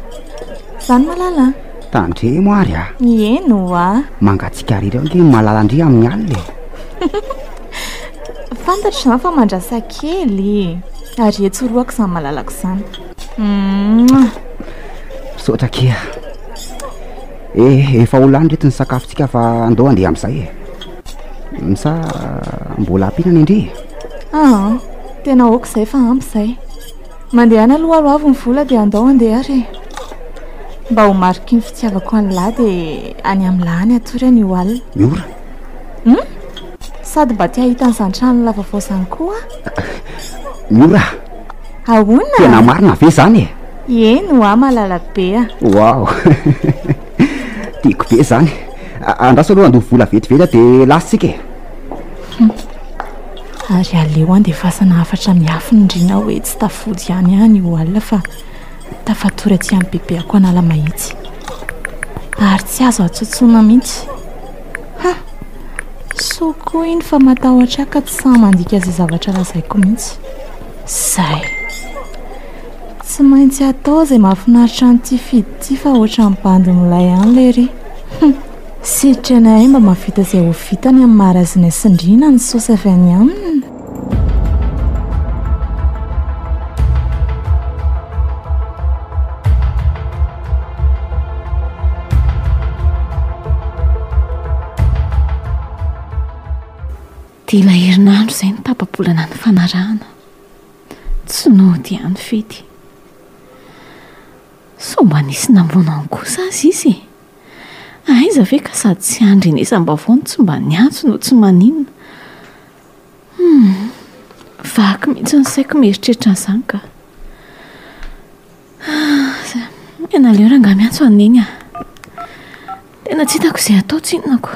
Izany Malala an? Tandremo ary a. Eny oa. Mangatsiaka irery ao ange ny Malala ndry amin'ny alina e. Fantatro izany fa mandrasa kely e. Ary etsy orohako izany malalako izany. Mouah. Misaotra akia. Eh, efa ho lany reto ny sakafontsika fa andao handeha amin'izay e. Sa mbola ampiana ny ndry e? Aa, tena ok izay fa ampy izay. Mandehana aloha aloavy ny vola dia andao handeha ary e. Mba ho mariky ny fitiavako an'lah dia any amin'lah any hatory anio alina. Miora? Hum? Sady mba te hahita an'izany tranon'lah vaovao izany koa aho. Miora? Ahoana? Tena marina ve izany e? Eny hoa malala be a! Wow! Tiako be izany. Andraso aloha handoa vola vetivety aho dia lasa isika e! Ary aleo andefasana hafatra miafina ndry na hoe tsy tafody ihany aho anio alina fa tafatory aty amin'ny bebeako Analamahitsy. Ary tsy azo atsotsoina mihitsy. Ha! Soa koa iny fa matahotra ahy ka tsy sahy mandika izay zavatra lazaiko mihitsy. Zay. Tsy maintsy atao izay mahafinaritra an'ity Fidy ity fa ohatran'ny bandy milay ihany lery. Hum! Sitrana ahy mba mahavita izay ho vitany amin'ny maha razina sy ndrina ny saosy avy any aminy. Dila herinandro izay ny tapa-bolana nifanarahana. Tsy nody ihany Fidy. Sao mba nisy namono any kosa aza izy e? Aiza ve ka sady tsy andrenesam-baovao no tsy mba niantso no tsy maninona. Hum, vaky mihitsy ny saiko mieritreritra an'izany ka. Tena aleo rangahy miantso an'i Neny ah. Tena tsy hitako izay atao tsinona ko.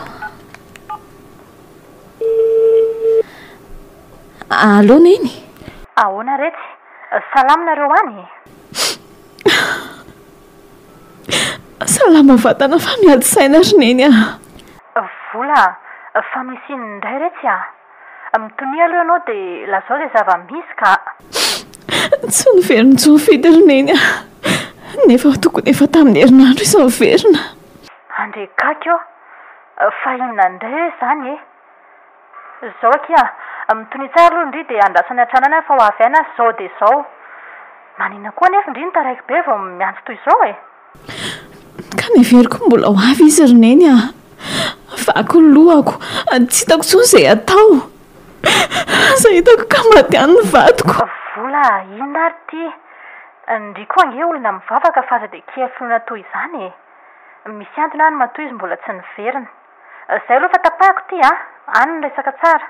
Allo Neny. Ahoana retsy? Salama nareo any e? Salama vatana fa miady saina ry Neny a! Vola a! Fa misy inona indray retsy a? Mitonia aloha ianao dia lazao izay zava-misy ka! Tsy niverina intsony Fidy ry Neny a! Nefa tokony efa tamin'ny herinandro izy niverina. Andre gaga ô! Fa inona indray re izany e? Zao akia a! Mitonia tsara aloha ndry dia andraso any an-trano any aho fa ho avy any aho zao dia zao. Maninona koa anefa ndry no taraiky be vao miantso toy izao e? Ka neveriko mbola ho avy izy ry Neny a! Vaky ny lohako, tsy hitako intsony izay hatao. Aza hitako ka maty any ny vadiko. Vola a! Inona ary ity? Ndry koa ange olona mivavaka fa aza dia kely finoana toy izany e! Misy antony any matoa izy mbola tsy niverina. Zay aloha fa tapahako ity a! Any ny resaka tsara.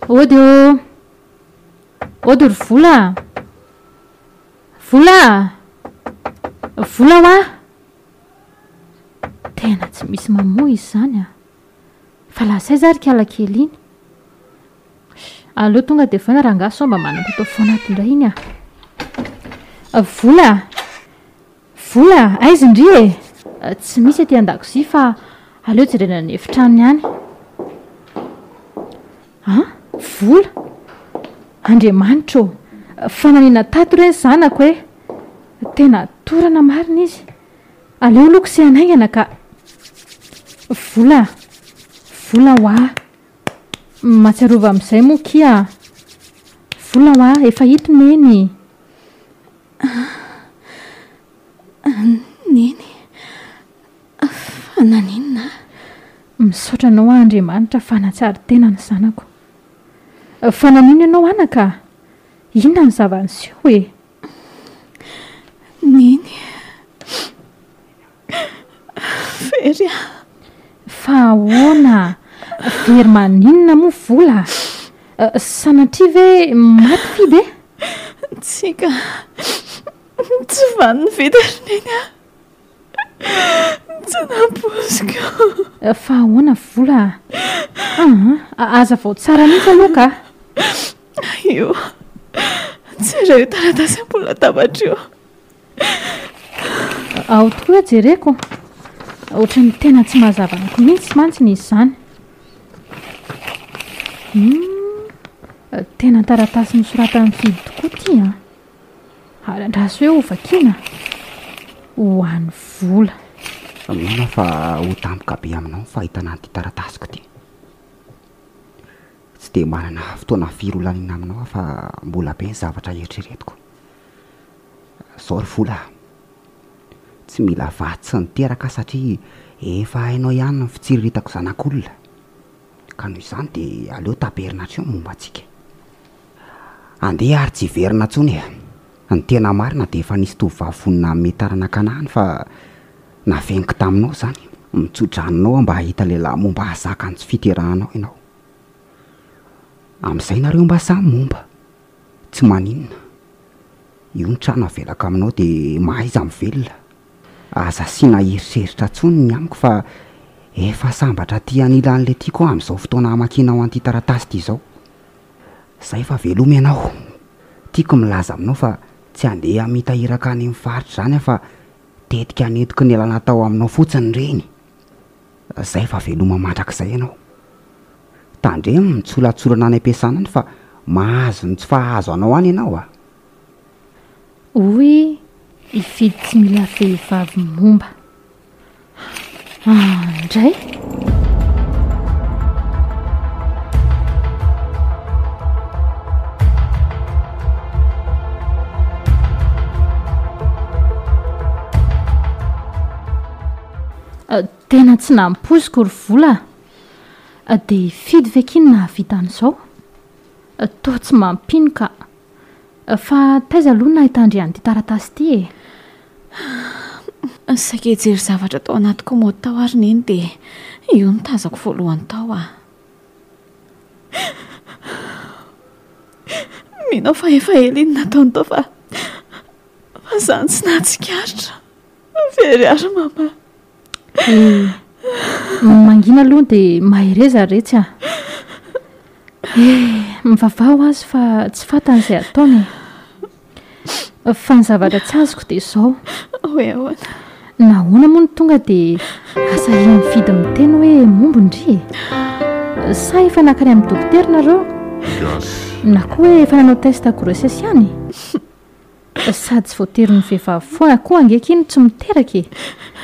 Ody ô! Ody ry Vola a! Vola a! Vola hoa! Tena tsy misy mamoha izy izany a! Fa lasa aiza ary kala kely iny? Aleo tonga dia foana rangahy sao mba manam-patao foana ato indray iny a! Vola a! Vola a! Aiza ndry e? Tsy misy aty an-dakozia fa aleo jerena ny efitranony any. An! Vola? Andriamanitra ô! Fa nanina tato re ny zanako e! Tena torana marina izy. Aleo aloha kosehana haingana ka. Vola a! Vola hoa! Mahatsiarova amin'izay moa kia a! Vola hoa, efa ito Neny! Neny, fa naninona aho? Misaotra anao aho Andriamanitra fa nahatsiaro tena ny zanako. Fa naninona ianao anaka? Inona no zava-niseho e? Neny, very aho. Fa ahoana? Very maninona moa vola? Sanatria ve maty Fidy e? Tsia ka, tsy vanona Fidy ry Neny a! Tsy nampoiziko. Fa ahoana Vola a? Aa, aza vao tsara mihitsy aloha ka. Io, jereo io taratasy ambony latabatra io. Ao tokoa jereko. Ohatran'ny tena tsy mazava amiko mihitsy mantsy ny izy izany. Hum, tena taratasy nosoratan'i Fidy tokoa ity an. Ary andraso eo ho vakiana. Ho an'i Vola. Mino aho fa ho tampoka be aminao ny fahitana an'ity taratasiko ity. Tsy dia manana fotoana firy ho laniana aminao aho fa mbola be ny zavatra eritreretiko. Zao ry vola a! Tsy mila vady tsy niteraka aho satria efa hainao ihany ny fitsiriritako zanak'olona. Ka noho izany dia aleo taperina hatreo ny momba antsika. Andeha ary tsy hiverina intsony e! Ny tena marina dia efa nisy tovovavy vonona hanome taranaka anah any fa nafeniko taminao izany. Mitso-dranonao aho mba hahita lehilahy momba hahazaka ny tsy fiterahanao ianao. Amin'izay nareo mba samy momba. Tsy maninona. Io ny trano avelako aminao dia mahaiza mivelona. Aza asiana eritreritra intsony ny amiko fa efa sambatra aty anilan'ilay tiako aho amin'izao fotoana hamakianao an'ity taratasy ity izao. Zay fa veloma ianao. Tiako milaza aminao fa tsy handeha hamita iraka any amin'ny faritra izany aho fa tetika nentiko nialana tao aminao fotsiny ireny. Zay fa veloma mandrakizay ianao. Tandremo mitsolatsolana any am-piasana any fa mahazo ny tsy fahazo anao any ianao a! Hoy i Fidy tsy mila vehivavy momba. Andray! Tena tsy nampoiziko ry Vola a! Dia Fidy ve akia no nahavita an'izao? Toa tsy mampino ka! Fa taiza aloha no nahitandry an'ity taratasy ity e? Saika hijery zavatra tao anaty kaomaody tao ary Neny dia io no tazako voalohany tao ah. Mino aho fa efa ela iny nataony tao fa fa izaho no tsy nahatsikaritra. Very ary mama. Eh, mangina aloha dia mahereza ry retsy a. Eh, mivavaha ho azy fa tsy fantany izay ataony e. Fa ny zavatra tsy azoko dia izao. Hoe ahoana? Nahoana moa no tonga dia asahian'i Fidy miteny hoe momba ndry e? Sa efa nankany amin'ny dokotera nareo? Na koa hoe efa nanao test grossesse ihany? Sady tsy voatery ny vehivavy foana koa ange akia no tsy miteraka e!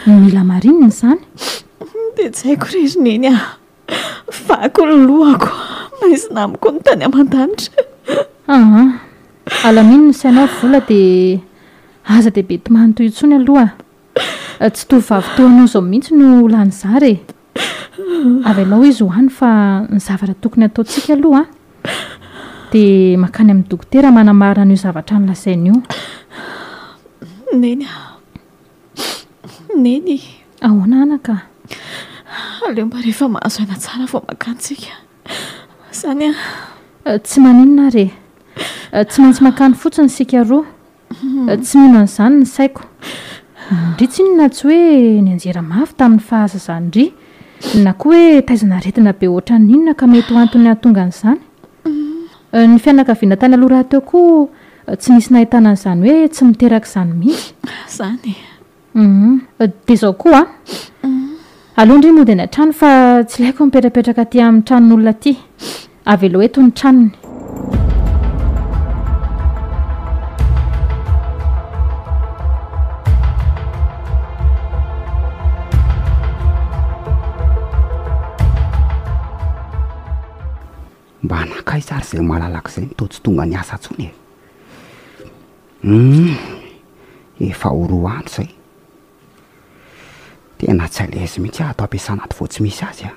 Mila marinina izany. Dia tsy haiko re ry Neny a! Vaky ny lohako, maizina amiko ny tany aman-danitra. Aa! Alamino ny sainao ry Vola dia aza dia be tomany toy intsony aloha. Tsy tovovavy toa anao izao mihitsy no ho lany zara e! Avelao izy ho any fa ny zavatra tokony hataontsika aloha dia mankany amin'ny dokotera manamarina an'io zavatra nolazainy io. Neny a! Neny! Ahoana anaka? Aleo mba rehefa mahazo aina tsara vao mankany tsika. Izany an! Tsy maninona ary e! Tsy maintsy mankany fotsiny isika roa. Tsy mino an'izany ny saiko. Ndry tsinona tsy hoe nianjera mafy tamin'ny fahazazan-dry, na koa hoe taizana aretina be ohatran'ny inona ka mety ho antony hahatonga an'izany. Ny fianakaviana tany aloha rahateo koa tsy nisy nahitana an'izany hoe tsy miteraka izany mihitsy. Izany e! Hum. Dia izao koa an! Aleo ndry mody any an-trano fa tsy ilaiko mipetrapetraka aty amin'ny tranon'olona aty. Avelao eto ny tranony. Mba nankaiza ary izay malalaka izay no toa tsy tonga niasa intsony e? Humm, efa ho roa andro izay. Tena tsy à l'aise mihitsy aho ato am-piasana ato vao tsy misy azy a.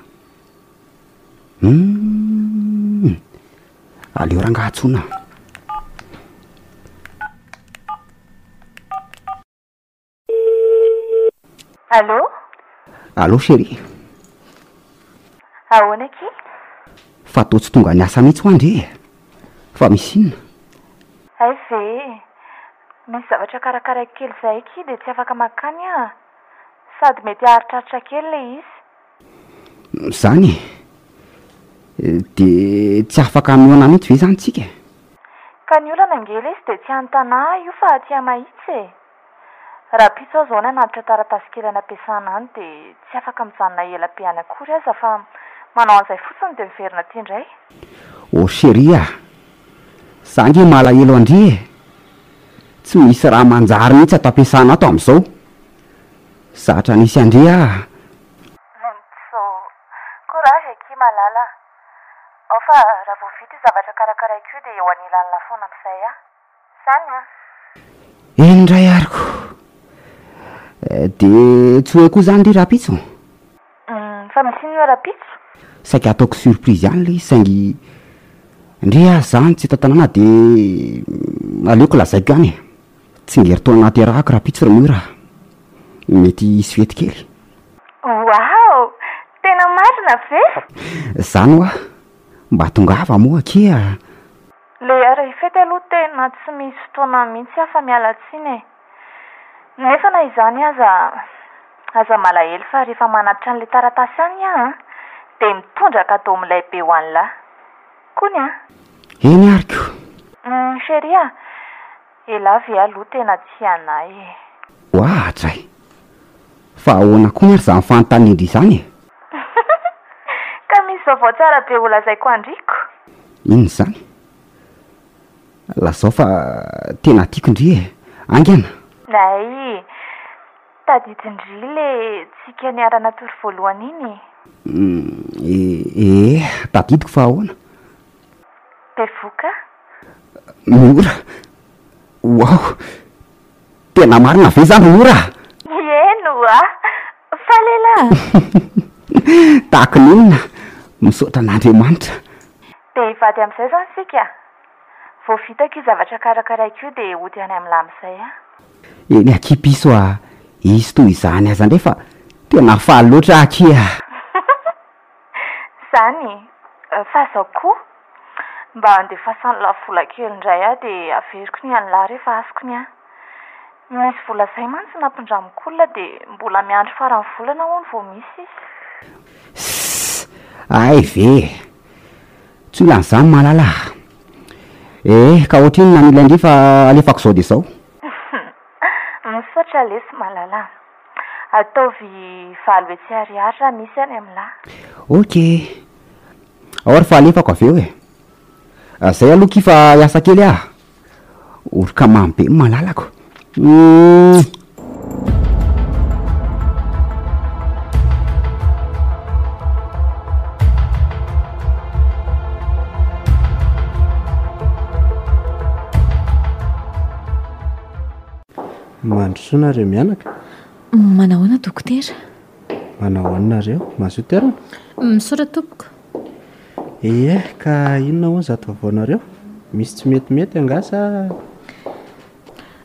Humm, aleo rangaha antsoina. Allô? Allô chérie. Ahoana akia? Fa toa tsy tonga niasa mihitsy hoa ndry e! Fa misy inona? Hay ve e! Misy zavatra karakaraiko kely izay akia dia tsy afaka mankany aho. Sady mety haharitraritra kely ilay izy. Izany e! Dia tsy afaka mihaona mihitsy ve izany tsika e? Ka ny olana ange lesy dia tsy any Tanà io fa aty Mahitsy e! Rahampitso aho izao nanatitra taratasy kely any am-piasana any dia tsy afaka mijanona ela be any akory aza fa manao an'izay fotsiny dia miverina aty indray. Oh chérie a! Za ange malahelo an-dry e! Tsy misy raha manjary mihitsy ato am-piasana ato amin'izao. Zatra nisy an-dry aho. Ntsô! Courage akia malala a! Ao fa raha vao vita io zavatra karakaraiko io dia eo anilan'lah foana amin'izay aho. Zany an! Eny indray ary ko! Dia tsy ho eo koa izany ry rahampitso? Humm, fa misy inona rahampitso? Saika hataoko surprise ihany ilay izy saingy ndry aza izany tsy eto an-tanàna dia aleoko lazaiko ihany e! Tsingerin-taona nahaterahako rahampitso ry Miora a! Mety hisy fety kely. Waouh! Tena marina ve? Zany hoa! Mba tongava moa akia! Le hiara-hifety aloha tena tsy misy fotoana mihitsy aho fa miala tsiny e! Nefa na izany aza, aza malahelo fa rehefa manatitra an'ilay taratasy any aho an, dia mitondra cadeau milay be ho an'lah. Kony an! Eny ary ko! Humm chérie a! Elah ve aloha tena tia anah e! Oadray! Fa ahoana koa ary izany fanontanian-dry izany e? Ka misy vaovao tsara be ho lazaiko an-dry ko! Inona izany? Lazao fa tena tiako ndry e! Haingana! Hay! Tadidin-dry le tsika niara-natory voalohany iny e? Ee, tadidiko fa ahoana? Bevoka? Miora? Waouh! Tena marina ve izany Miora a? Eny oa! Faly elah! Tahaka ny inona? Misaotra an'Andriamanitra. Dia hivady amin'izay izany isika? Vao vitako io zavatra karakaraiko io dia hody any amin'lah amin'izay aho. Eny akia piso a! Hisy toy izany aza indray fa tena faly loatra aho akia a! Zany e! Fa zao koa, mba andefasan'lah vola kely indray aho dia averiko ny an'lah rehefa azoko ny ahy. Misy vola zay mantsy nampindramiko olona dia mbola miandry faran'ny volana hono vao misy izy. Sss! Hay ve e! Tsy olana izany malala a! Eh, ka ohatrinona ny ilain-dry fa alefako izao dia izao. Misaotra lesy malala a! Ataovy 800 ariary raha misy any amin'lah. Ok. Ao ary fa alefako avy eo e. Zay aloha kia fa hiasa kely aho. Oroka mamy be ny malalako. Mouah. Mandrosoa nareo mianaka. Manahoana dokotera? Manahoana nareo? Mazoto erana? Misaotra tompoko. Ie, ka inona hono izato vaovaonareo? Misy tsy metimety angaha sa?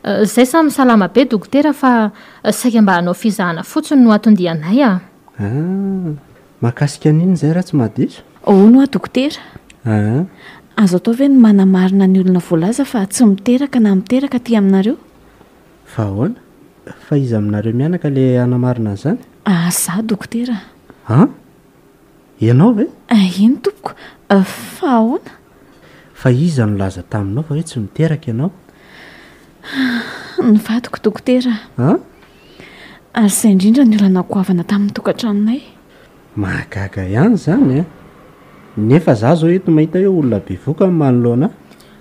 Izay samy salama be dokotera fa saika mba hanao fizahana fotsiny no anton-dianay a! Ah, mahakasika an'inona izay raha tsy mahadiso? Hono hoa dokotera? Ah. Azo atao ve ny manamarina ny olona voalaza fa tsy miteraka na miteraka aty aminareo? Fa ahoana? Fa iza aminareo mianaka le hanamarina an'izany? Ah, za dokotera. An? Ianao ve? Eny tompoko, fa ahoana? Fa iza no nilaza taminao fa hoe tsy miteraka ianao? Ny vadiko dokotera. An? Ary izay indrindra ny olana goavana tamin'ny tokantranonay. Mahagaga ihany izany an! Nefa za zao eto mahita hoe olona bevoka no manoloana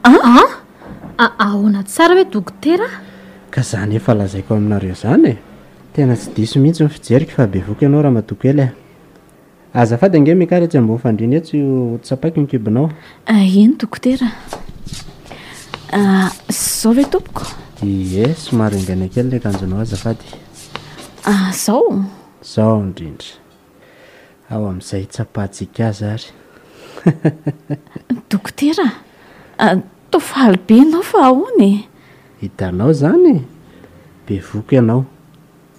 ahy. An? Ahoana tsara hoe dokotera? Ka zany efa lazaiko aminareo zany e! Tena tsy diso mihitsy ny fijeriko fa bevoka ianao ramatoa kely a! Azafady ange Mikary etsy ambony fandriana etsy ho tsapaiko ny kibonao. Eny dokotera. Zao ve tompoko? Ie, somary haingaina kely ilay akanjonao azafady. Zao? Zao indrindra. Ao amin'izay hitsapantsika azy ary. Dokotera, toa faly be ianao fa ahoana e? Hitanao izany e! Bevoka ianao.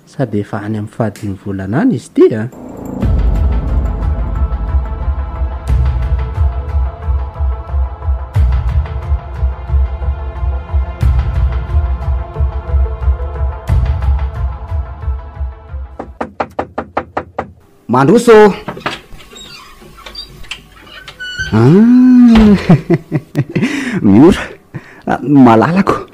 Sady efa any amin'ny fahadimy volana any izy ity a! Mandroso ô! Ah! Miora! Malalako!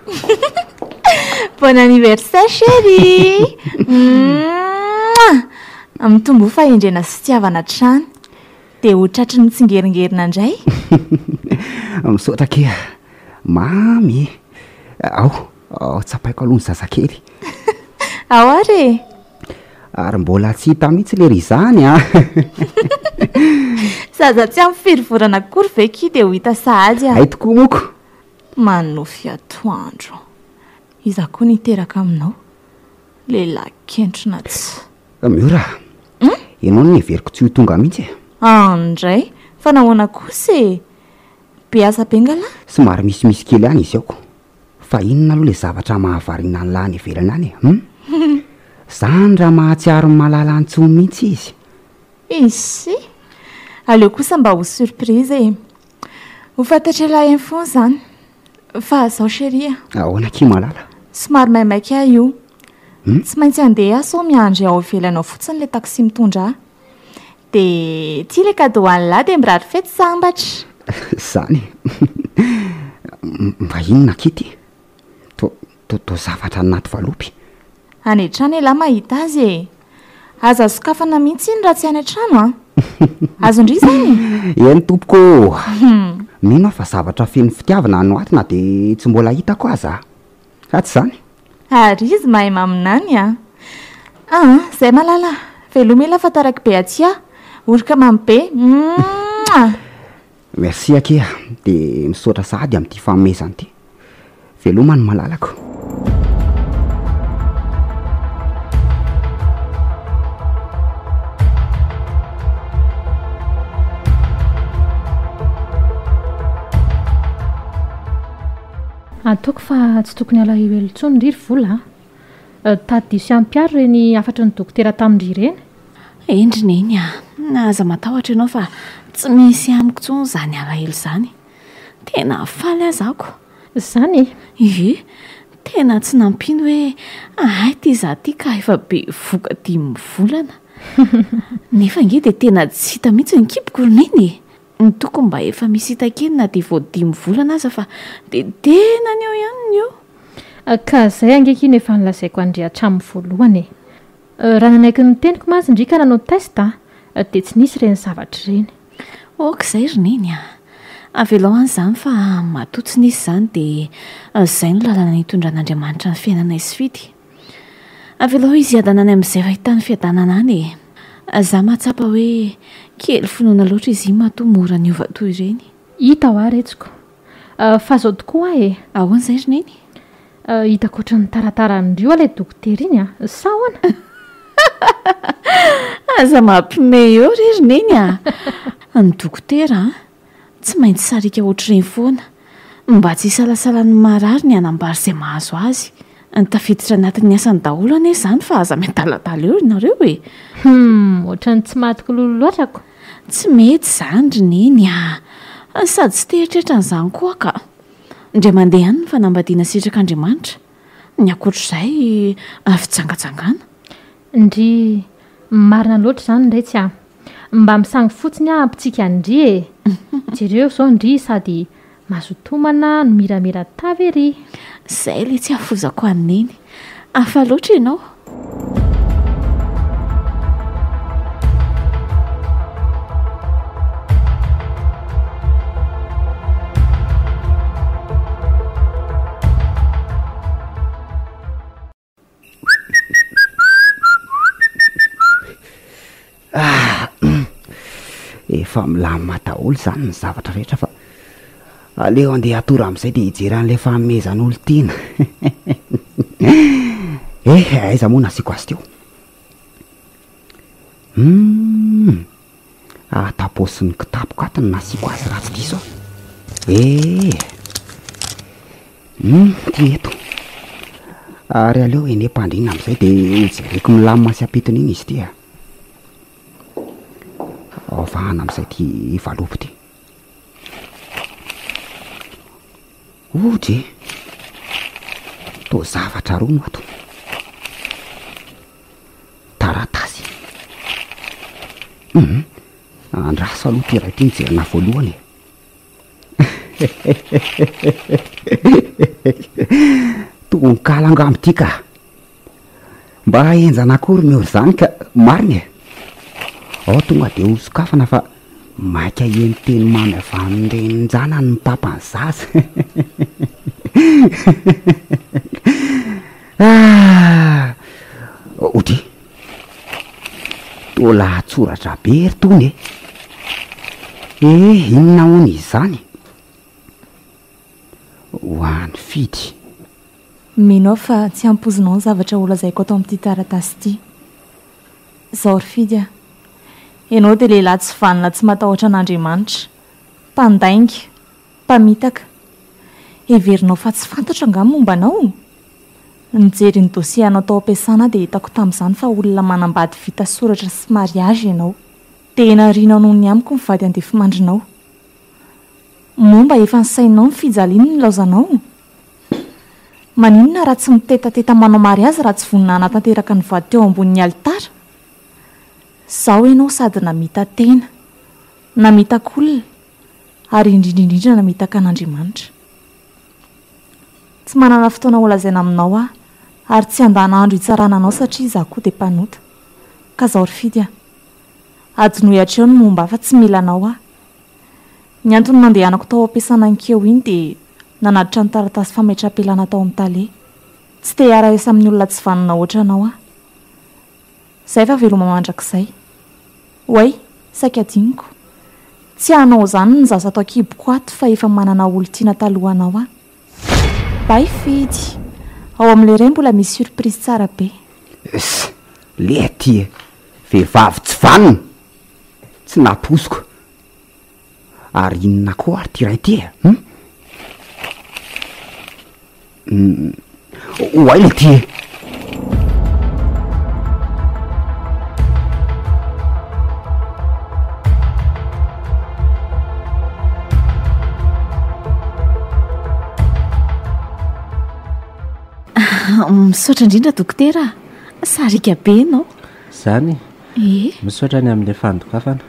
Bon anniversaire chérie! Mouah! Mitomboa fahendrena sy fitiavana hatrany. Dia ho tratry ny tsingeringerina indray. Misaotra akia. Mamy e! Ao, ao tsapaiko aloha ny zazakely. Ao ary e! Ary mbola tsy hita mihitsy lery izany an! Zaza tsy ampy firy volana akory ve ki dia ho hita sahady an! Hay tokoa moko! Manofy atoandro. Iza koa no hiteraka aminao? Lehilahy kentrina tsy. Miora a! Ianao no neveriko tsy ho tonga mihitsy e! An ndray! Fa nahoana kosa e? Be asa be nga lah? Somary misimisy kely ihany izy ao ko. Fa inona aloha le zavatra mahavariana an'lah any ivelany any e? Hum? Zany raha mahatsiaro ny malala antsony mihitsy izy. Izy? Aleo kosa mba ho surprise e! Ho fantatr'ialahy eny foana izany. Fa zao chérie a! Ahoana akia malala? Somary maimaika ahy io. Tsy maintsy handeha aho sao miandry ao ivelany ao fotsiny ilay taxi mitondra ahy. Dia ity ilay cadeau an'lah dia mirary fety sambatra. Zany e! Mba inona akia ity? Toa toa zavatra anaty valopy. Any an-trano ialahy mahita azy e! Aza sokafana mihitsy iny raha tsy any an-trano an! Azon-dry izany? Eny tompoko ô! Mino aho fa zavatra feno fitiavana no ato na dia tsy mbola hitako aza. Sa tsy izany? Ary izy mahay maminany an! Aa, zay malala, veloma ela fa taraiky be aty aho. Oroka mamy be. Mouah! Merci akia, dia misaotra sahady amin'ity fanomezana ity. Veloma ny malalako. Ataoko fa tsy tokony alahelo intsony ry ry vola a! Tadidio sy ampiharo ireny hafatry ny dokotera tamin-dry ireny. Eny ry Neny a! Aza matahotra ianao fa tsy misy amiko intsony izany alahelo izany. Tena faly aza ako. Izany e? Ie, tena tsy nampino hoe hay ity izaho ity ka efa bevohoka dimy volana. Nefa ange dia tena tsy hita mihitsy ny kiboko ry Neny e! Ny tokony mba efa misy hita kely na dia vao dimy volana aza fa dia tena ny eo ihany ny eo. Ka zay ange akia no efa nolazaiko an-dry hatramin'ny voalohany e. Raha nanaiky ny teniko mantsy ndry ka nanao test dia tsy nisy ireny zavatra ireny. Ok izay ry Neny a! Avelao any izany fa matoa tsy nisy izany dia izay no lalana nitondran'Andriamanitra ny fiainanay sy Fidy. Avelao izy hiadana any amin'izay fahitany fiadanana any e! Za mahatsapa hoe kely finoana loatra izy iny matoa mora niova toy ireny. Hita hoa retsiko. Fa zao tokoa hoa e! Ahoana izay ry Neny? Hitako ohatran'ny taratara an-dry hoa ilay dokotera iny a! Sa ahoana? Aza mampime eo re ry Neny a! Ny dokotera an! Tsy maintsy sariaka ohatr'ireny foana, mba tsy hisalasalan'ny marary ny hanambara izay mahazo azy. Tafiditra anatin'ny asany daholo anie izany fa aza miadaladala eo ianareo e! Humm, ohatran'ny tsy matoky lolo loatra ko. Tsy mety izany ry Neny a! Sady tsy te hieritreritra an'izany koa aho ka. Indray mandeha ihany ny fanambadiana sitrak'Andriamanitra. Ny ankoatr'izay, fijangajangana. Ndry, marina loatra izany ndray tsy a! Mba misangy fotsiny aho hampitsiky an-dry e! Jereo izao ndry sady mazoto homana no miramira tava ery! Izay ilay tsy hafozako an'i Neny. Hafa loatra ianao. Ah! Efa milamina daholo izany ny zavatra rehetra fa aleo andeha hatory amin'izay dia hijery an'ilay fanomezan'olon-tiana. Eh, aiza moa nasiako azy teo? Hum, ato am-paosin'ny kitapoko ato no nasiako azy raha tsy diso aho. Eh! Hum, ty eto. Ary aleo eny am-pandriana amin'izay dia hojereko milamina sy am-pitoniana izy ity a. Ovahana amin'izay ity valopy ity. Ody e! Toa zavatra roa no ato. Taratasy. Andraso aloha ity iray ity mijery anà voalohany e. Tononkalo angamba ity ka. Mba henjana akory ny eo izany ka, marina e. Ao tonga dia ho sokafana fa maika heno teny mamy avy amin'ny renin-janany ny papan'ny zaza. Ah! Ody! Toa lahatsoratra be ry tony e! Eh, inona hono izany? Ho an'i Fidy. Mino aho fa tsy ampoizinao ny zavatra holazaiko ato amin'ity taratasy ity. Izao ry Fidy a! Ianao dia lehilahy tsy vanona tsy matahotra an'Andriamanitra. Mpandainga. Mpamitaka. Heverinao fa tsy fantatro angaha ny momba anao? Nijery ny dossier anao tao am-piasana aho dia hitako tamin'izany fa olona manambady vita soratra sy mariage ianao. Dia narianao noho ny amiko ny vady andefimandrinao. Moa mba efa nisainao ny fijaliany nilaozanao? Maninona raha tsy mitetateta manao mariazy raha tsy vonona hanatanteraka ny voady teo ambonin'ny alitara? Izao ianao sady namita-tena, namitaka olona, ary indrindra indrindra namitaka an'Andriamanitra. Tsy manana fotoana holazaina aminao aho, ary tsy handany andro hitsarana anao satria izaho koa dia mpanota. Ka zao ry Fidy a! Adinoy hatreo ny momba ahy fa tsy mila anao aho. Ny antony nandehanako tao am-piasana ankeo iny dia nanatitra ny taratasy fametraham-pialana tao amin'ny tale. Tsy te hiara-hiasa amin'ny olona tsy vanona hoatranao aho. Zay fa veloma mandrakizay. Oay, saika adinoko. Tsy hanao izany ny zaza ato an-kiboko ato fa efa manana olon-tiana talohanao aho. Bye Fidy. Ao amin'ilay iray mbola misy surprise tsara be. Ss, le aty e! Vehivavy tsy vanona! Tsy nampoiziko. Ary inona koa ary ity iray ity e? Hum? Hum, oay le ty e! Misaotra indrindra dokotera a! Sariaka be ianao. Zany? Ie. Misaotra ny amin'ilay fandokafana.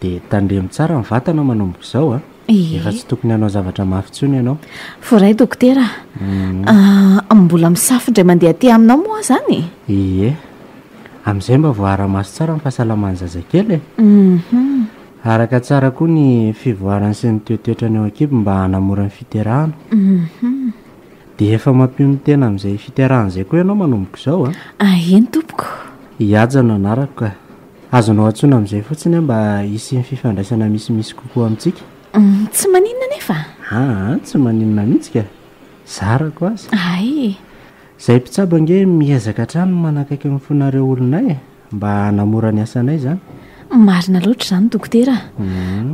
Dia tandremo tsara ny vatana manomboka izao a. Ie. Efa tsy tokony hanao zavatra mafy intsony ianao. Voaray dokotera a. Ah, mbola misafo indray mandeha aty aminao moa aho izany e? Ie. Amin'izay mba voaara-maso tsara ny fahasalaman'ny zazakely e. Mhm. Araka tsara koa ny fivoarany sy ny toetoetrany ao an-kibo mba hanamora ny fiterahana. Mhm. Dia efa mampionon-tena amin'izay fiterahana izay koa ianao manomboka izao a. Ah, eny tompoko. I Haja no anarako ka. Azonao antsoina amin'izay fotsiny aho mba hisian'ny fifandraisana misimisy kokoa amintsika. Tsy maninona anefa? Aa, tsy maninona mihitsy ka. Zarako aza. Hay. Izahay mpitsabo ange miezaka hatrany ny manakaiky ny fonareo olonay e, mba hanamora ny asanay izany. Marina loatra izany dokotera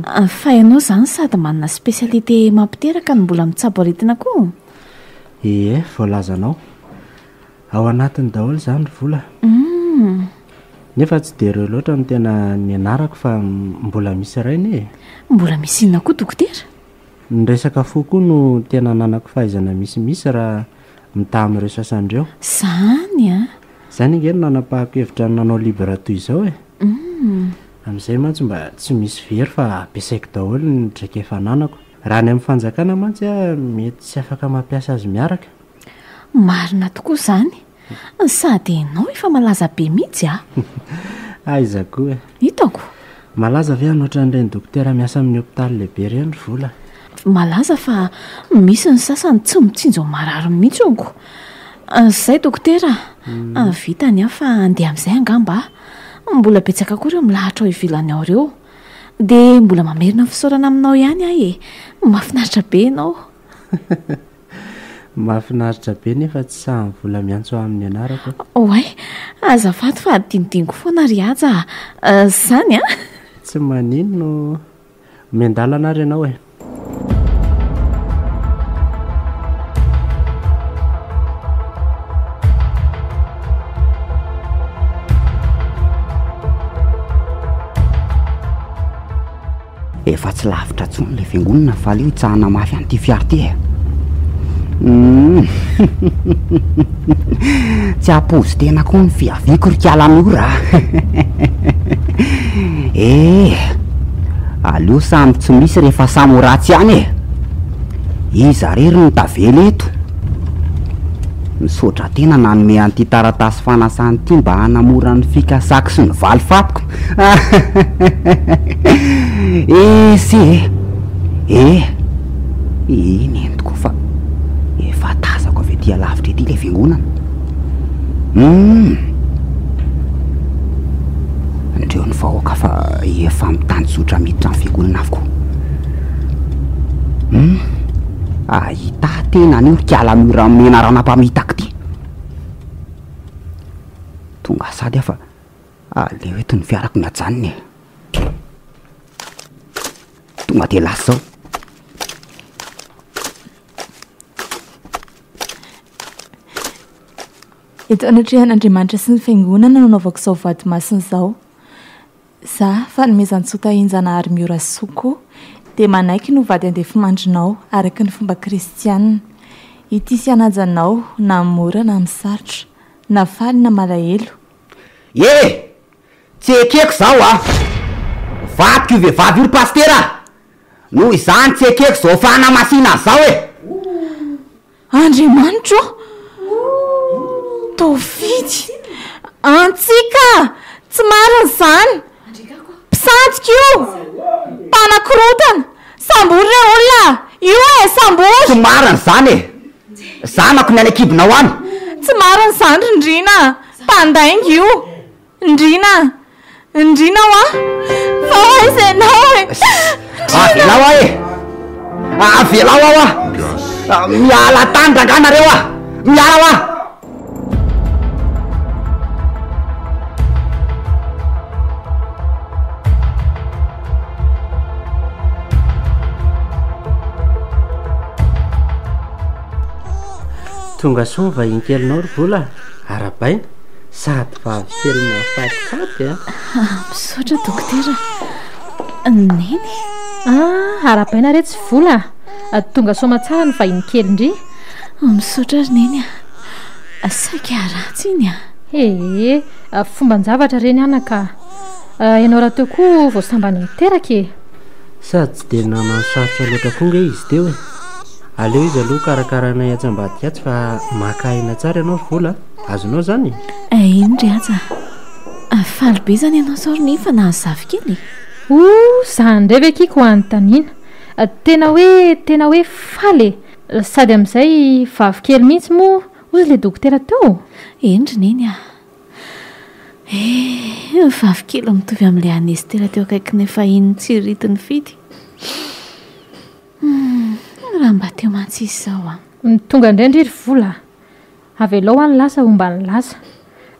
a. Fa ianao izany sady manana spécialité mampiteraka no mbola mitsabo aretina koa? Ie, voalazanao. Ao anatiny daholo izany ry vola. Nefa tsy dia ireo loatra no tena nianarako fa mbola misy iray anie e. Mbola misy inona koa dokotera? Ny resaka fo koa no tena ananako fahaizana misimisy raha mitaha amin'ireo sasany ireo. Izany an! Izany ange no nanapahako hevitra ny nanao libre toy izao e. Amin'izay mantsy mba tsy misy very fa ampiasaiko daholo ny traikefa ananako. Raha any amin'ny fanjakana mantsy aho mety tsy afaka mampiasa azy miaraka. Marina tokoa izany. Sady ianao efa malaza be mihitsy a! Aiza koa e! Hitako. Malaza ve anao ohatran'ireny dokotera miasa amin'ny hopitaly lehibe ireny ry Vola? Malaza fa misy ny sasany tsy mitsinjo ny marary mihitsy honko. Izay dokotera a! Vita ny ahy fa handeha amin'izay angamba aho. Mbola betsaka koa ireo milahatra ao ivelany ao ireo. Dia mbola mamerina ny fisaorana aminao ihany aho e! Mahafinaritra be ianao. Mahafinaritra be nefa tsy sahy vola miantso ahy amin'ny anarako. Oay, azafady fa adinodinoko foana ry Haja a! Zany an! Tsy maninona ô! Miandalana ary ianao e! Efa tsy lavitra intsony ilay fiangonana fa aleo hitsahana mafy an'ity fiara ity e. Humm. Tsy hampozy tena koa ny fiaviako ry kala Miora a! Eh! Aleo samy tsy misy rehefa samy ho ratsy ihany e! Iza re ry no tavela eto? Misaotra tena nanome an'ity taratasy fanasana ity mba hanamora ny fikasako sy ny valifatiko. Esy e! Eh! Eny eny tokoa fa efa tazako avy aty alavitra ety ilay fiangonana. Hum! Ndreo ny vahoaka fa efa mitanjozotra miditra ny fiangonana avokoa. Hum! Ahita tena an'io ry kiala miora menarana mpamitaka ity. Tonga sady aho fa aleo eto ny fiarako no ajanona e. Tonga dia lasa izao. Eto anatrehan'Andriamanitra sy ny Fiangonana no anaovako izao voady masina izao. Za, Fanomezantsoa Tahinjanahary Miora Soa koa dia manaiky ny ho vady andefimandrinao araka ny fomba kristianina. Hitia sy hanaja anao na amin'ny mora na amin'ny sarotra, na faly na malahelo. E! Tsy ekeko zao a! Vadiko io vehivavy io ry pasitera a! Noho izany tsy ekeko zao fanamasinana zao e! Andriamanitro ô! Tofidy! Antsika! Tsy marina izany! Mpisandoka io! Mpanakorontana! Sambory re olona! Io e! Sambory! Tsy marina izany e! Zanako ny any an-kibonao any! Tsy marina izany ry Ndrina a! Mpandainga io! Ndrina a! Ndrina hoa! Fa ho aiza ianao e? Ndrina! Avelao aho e! Avelao aho a! Miala tany rangahy nareo a! Miala hoa! Tonga soa ny vahiny kelinao ry Vola a! Arahabaina! Sady vavy kely mahafatifaty a! Misaotra dokotera. Neny. Ah, arahabaina re tsy vola a! Tonga soamatsara ny vahiny kely ndry. Misaotra ry Neny a! Saika ratsy iny a! Ee, fomban-javatra ireny anaka a! Ianao rahateo koa vao sambany niteraka e! Sady tsy dia nanano sarotra loatra koa nge izy teo e! Aleo izy aloha karakarainay atsy ambadika atsy fa maka aina tsara ianao ry Vola a! Azonao izany e? Eny ry Haja a! Faly be izany ianao izao ry Neny fa nahazo zafikely e! O! Za indray ve akia ko anontaniana? Tena hoe tena hoe faly e! Sady amin'izay vavy kely mihitsy moa hozy ilay dokotera teo? Eny ry Neny a! Eh! Vavy kely mitovy amin'ilay an'i Estera teo akaikinay fahiny nitsiriritin'i Fidy. Hum! Raha mba teo mantsy izy izao an! Tonga indray ndry ry Vola a! Avelao any lasa homba ny lasa.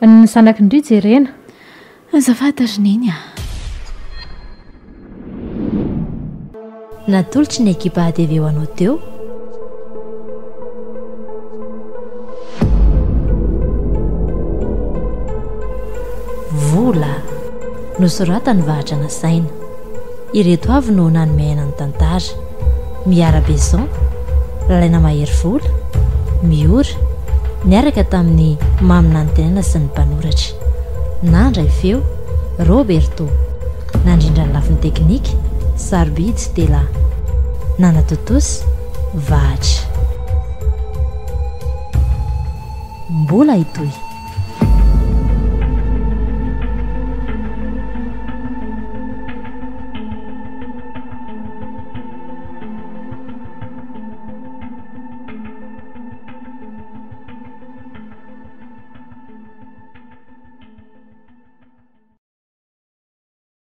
Ny zanaky ndry jerena. Azafady ry Neny a! Natolotry ny ekipa ATV ho anao teo. Vola. Nosoratan'i Vahatra Nasaina. Ireto avy no nanome aina ny tantara, Miara Beson, Lalaina Maherivola, Miora, niaraka tamin'i Mamy Nantenaina sy ny mpanoratra. Nandray feo, Roberto. Nandrindra ny lafiny teknika, Sarobidy Stella. Nanatontosa, Vahatra. Mbola hitohy.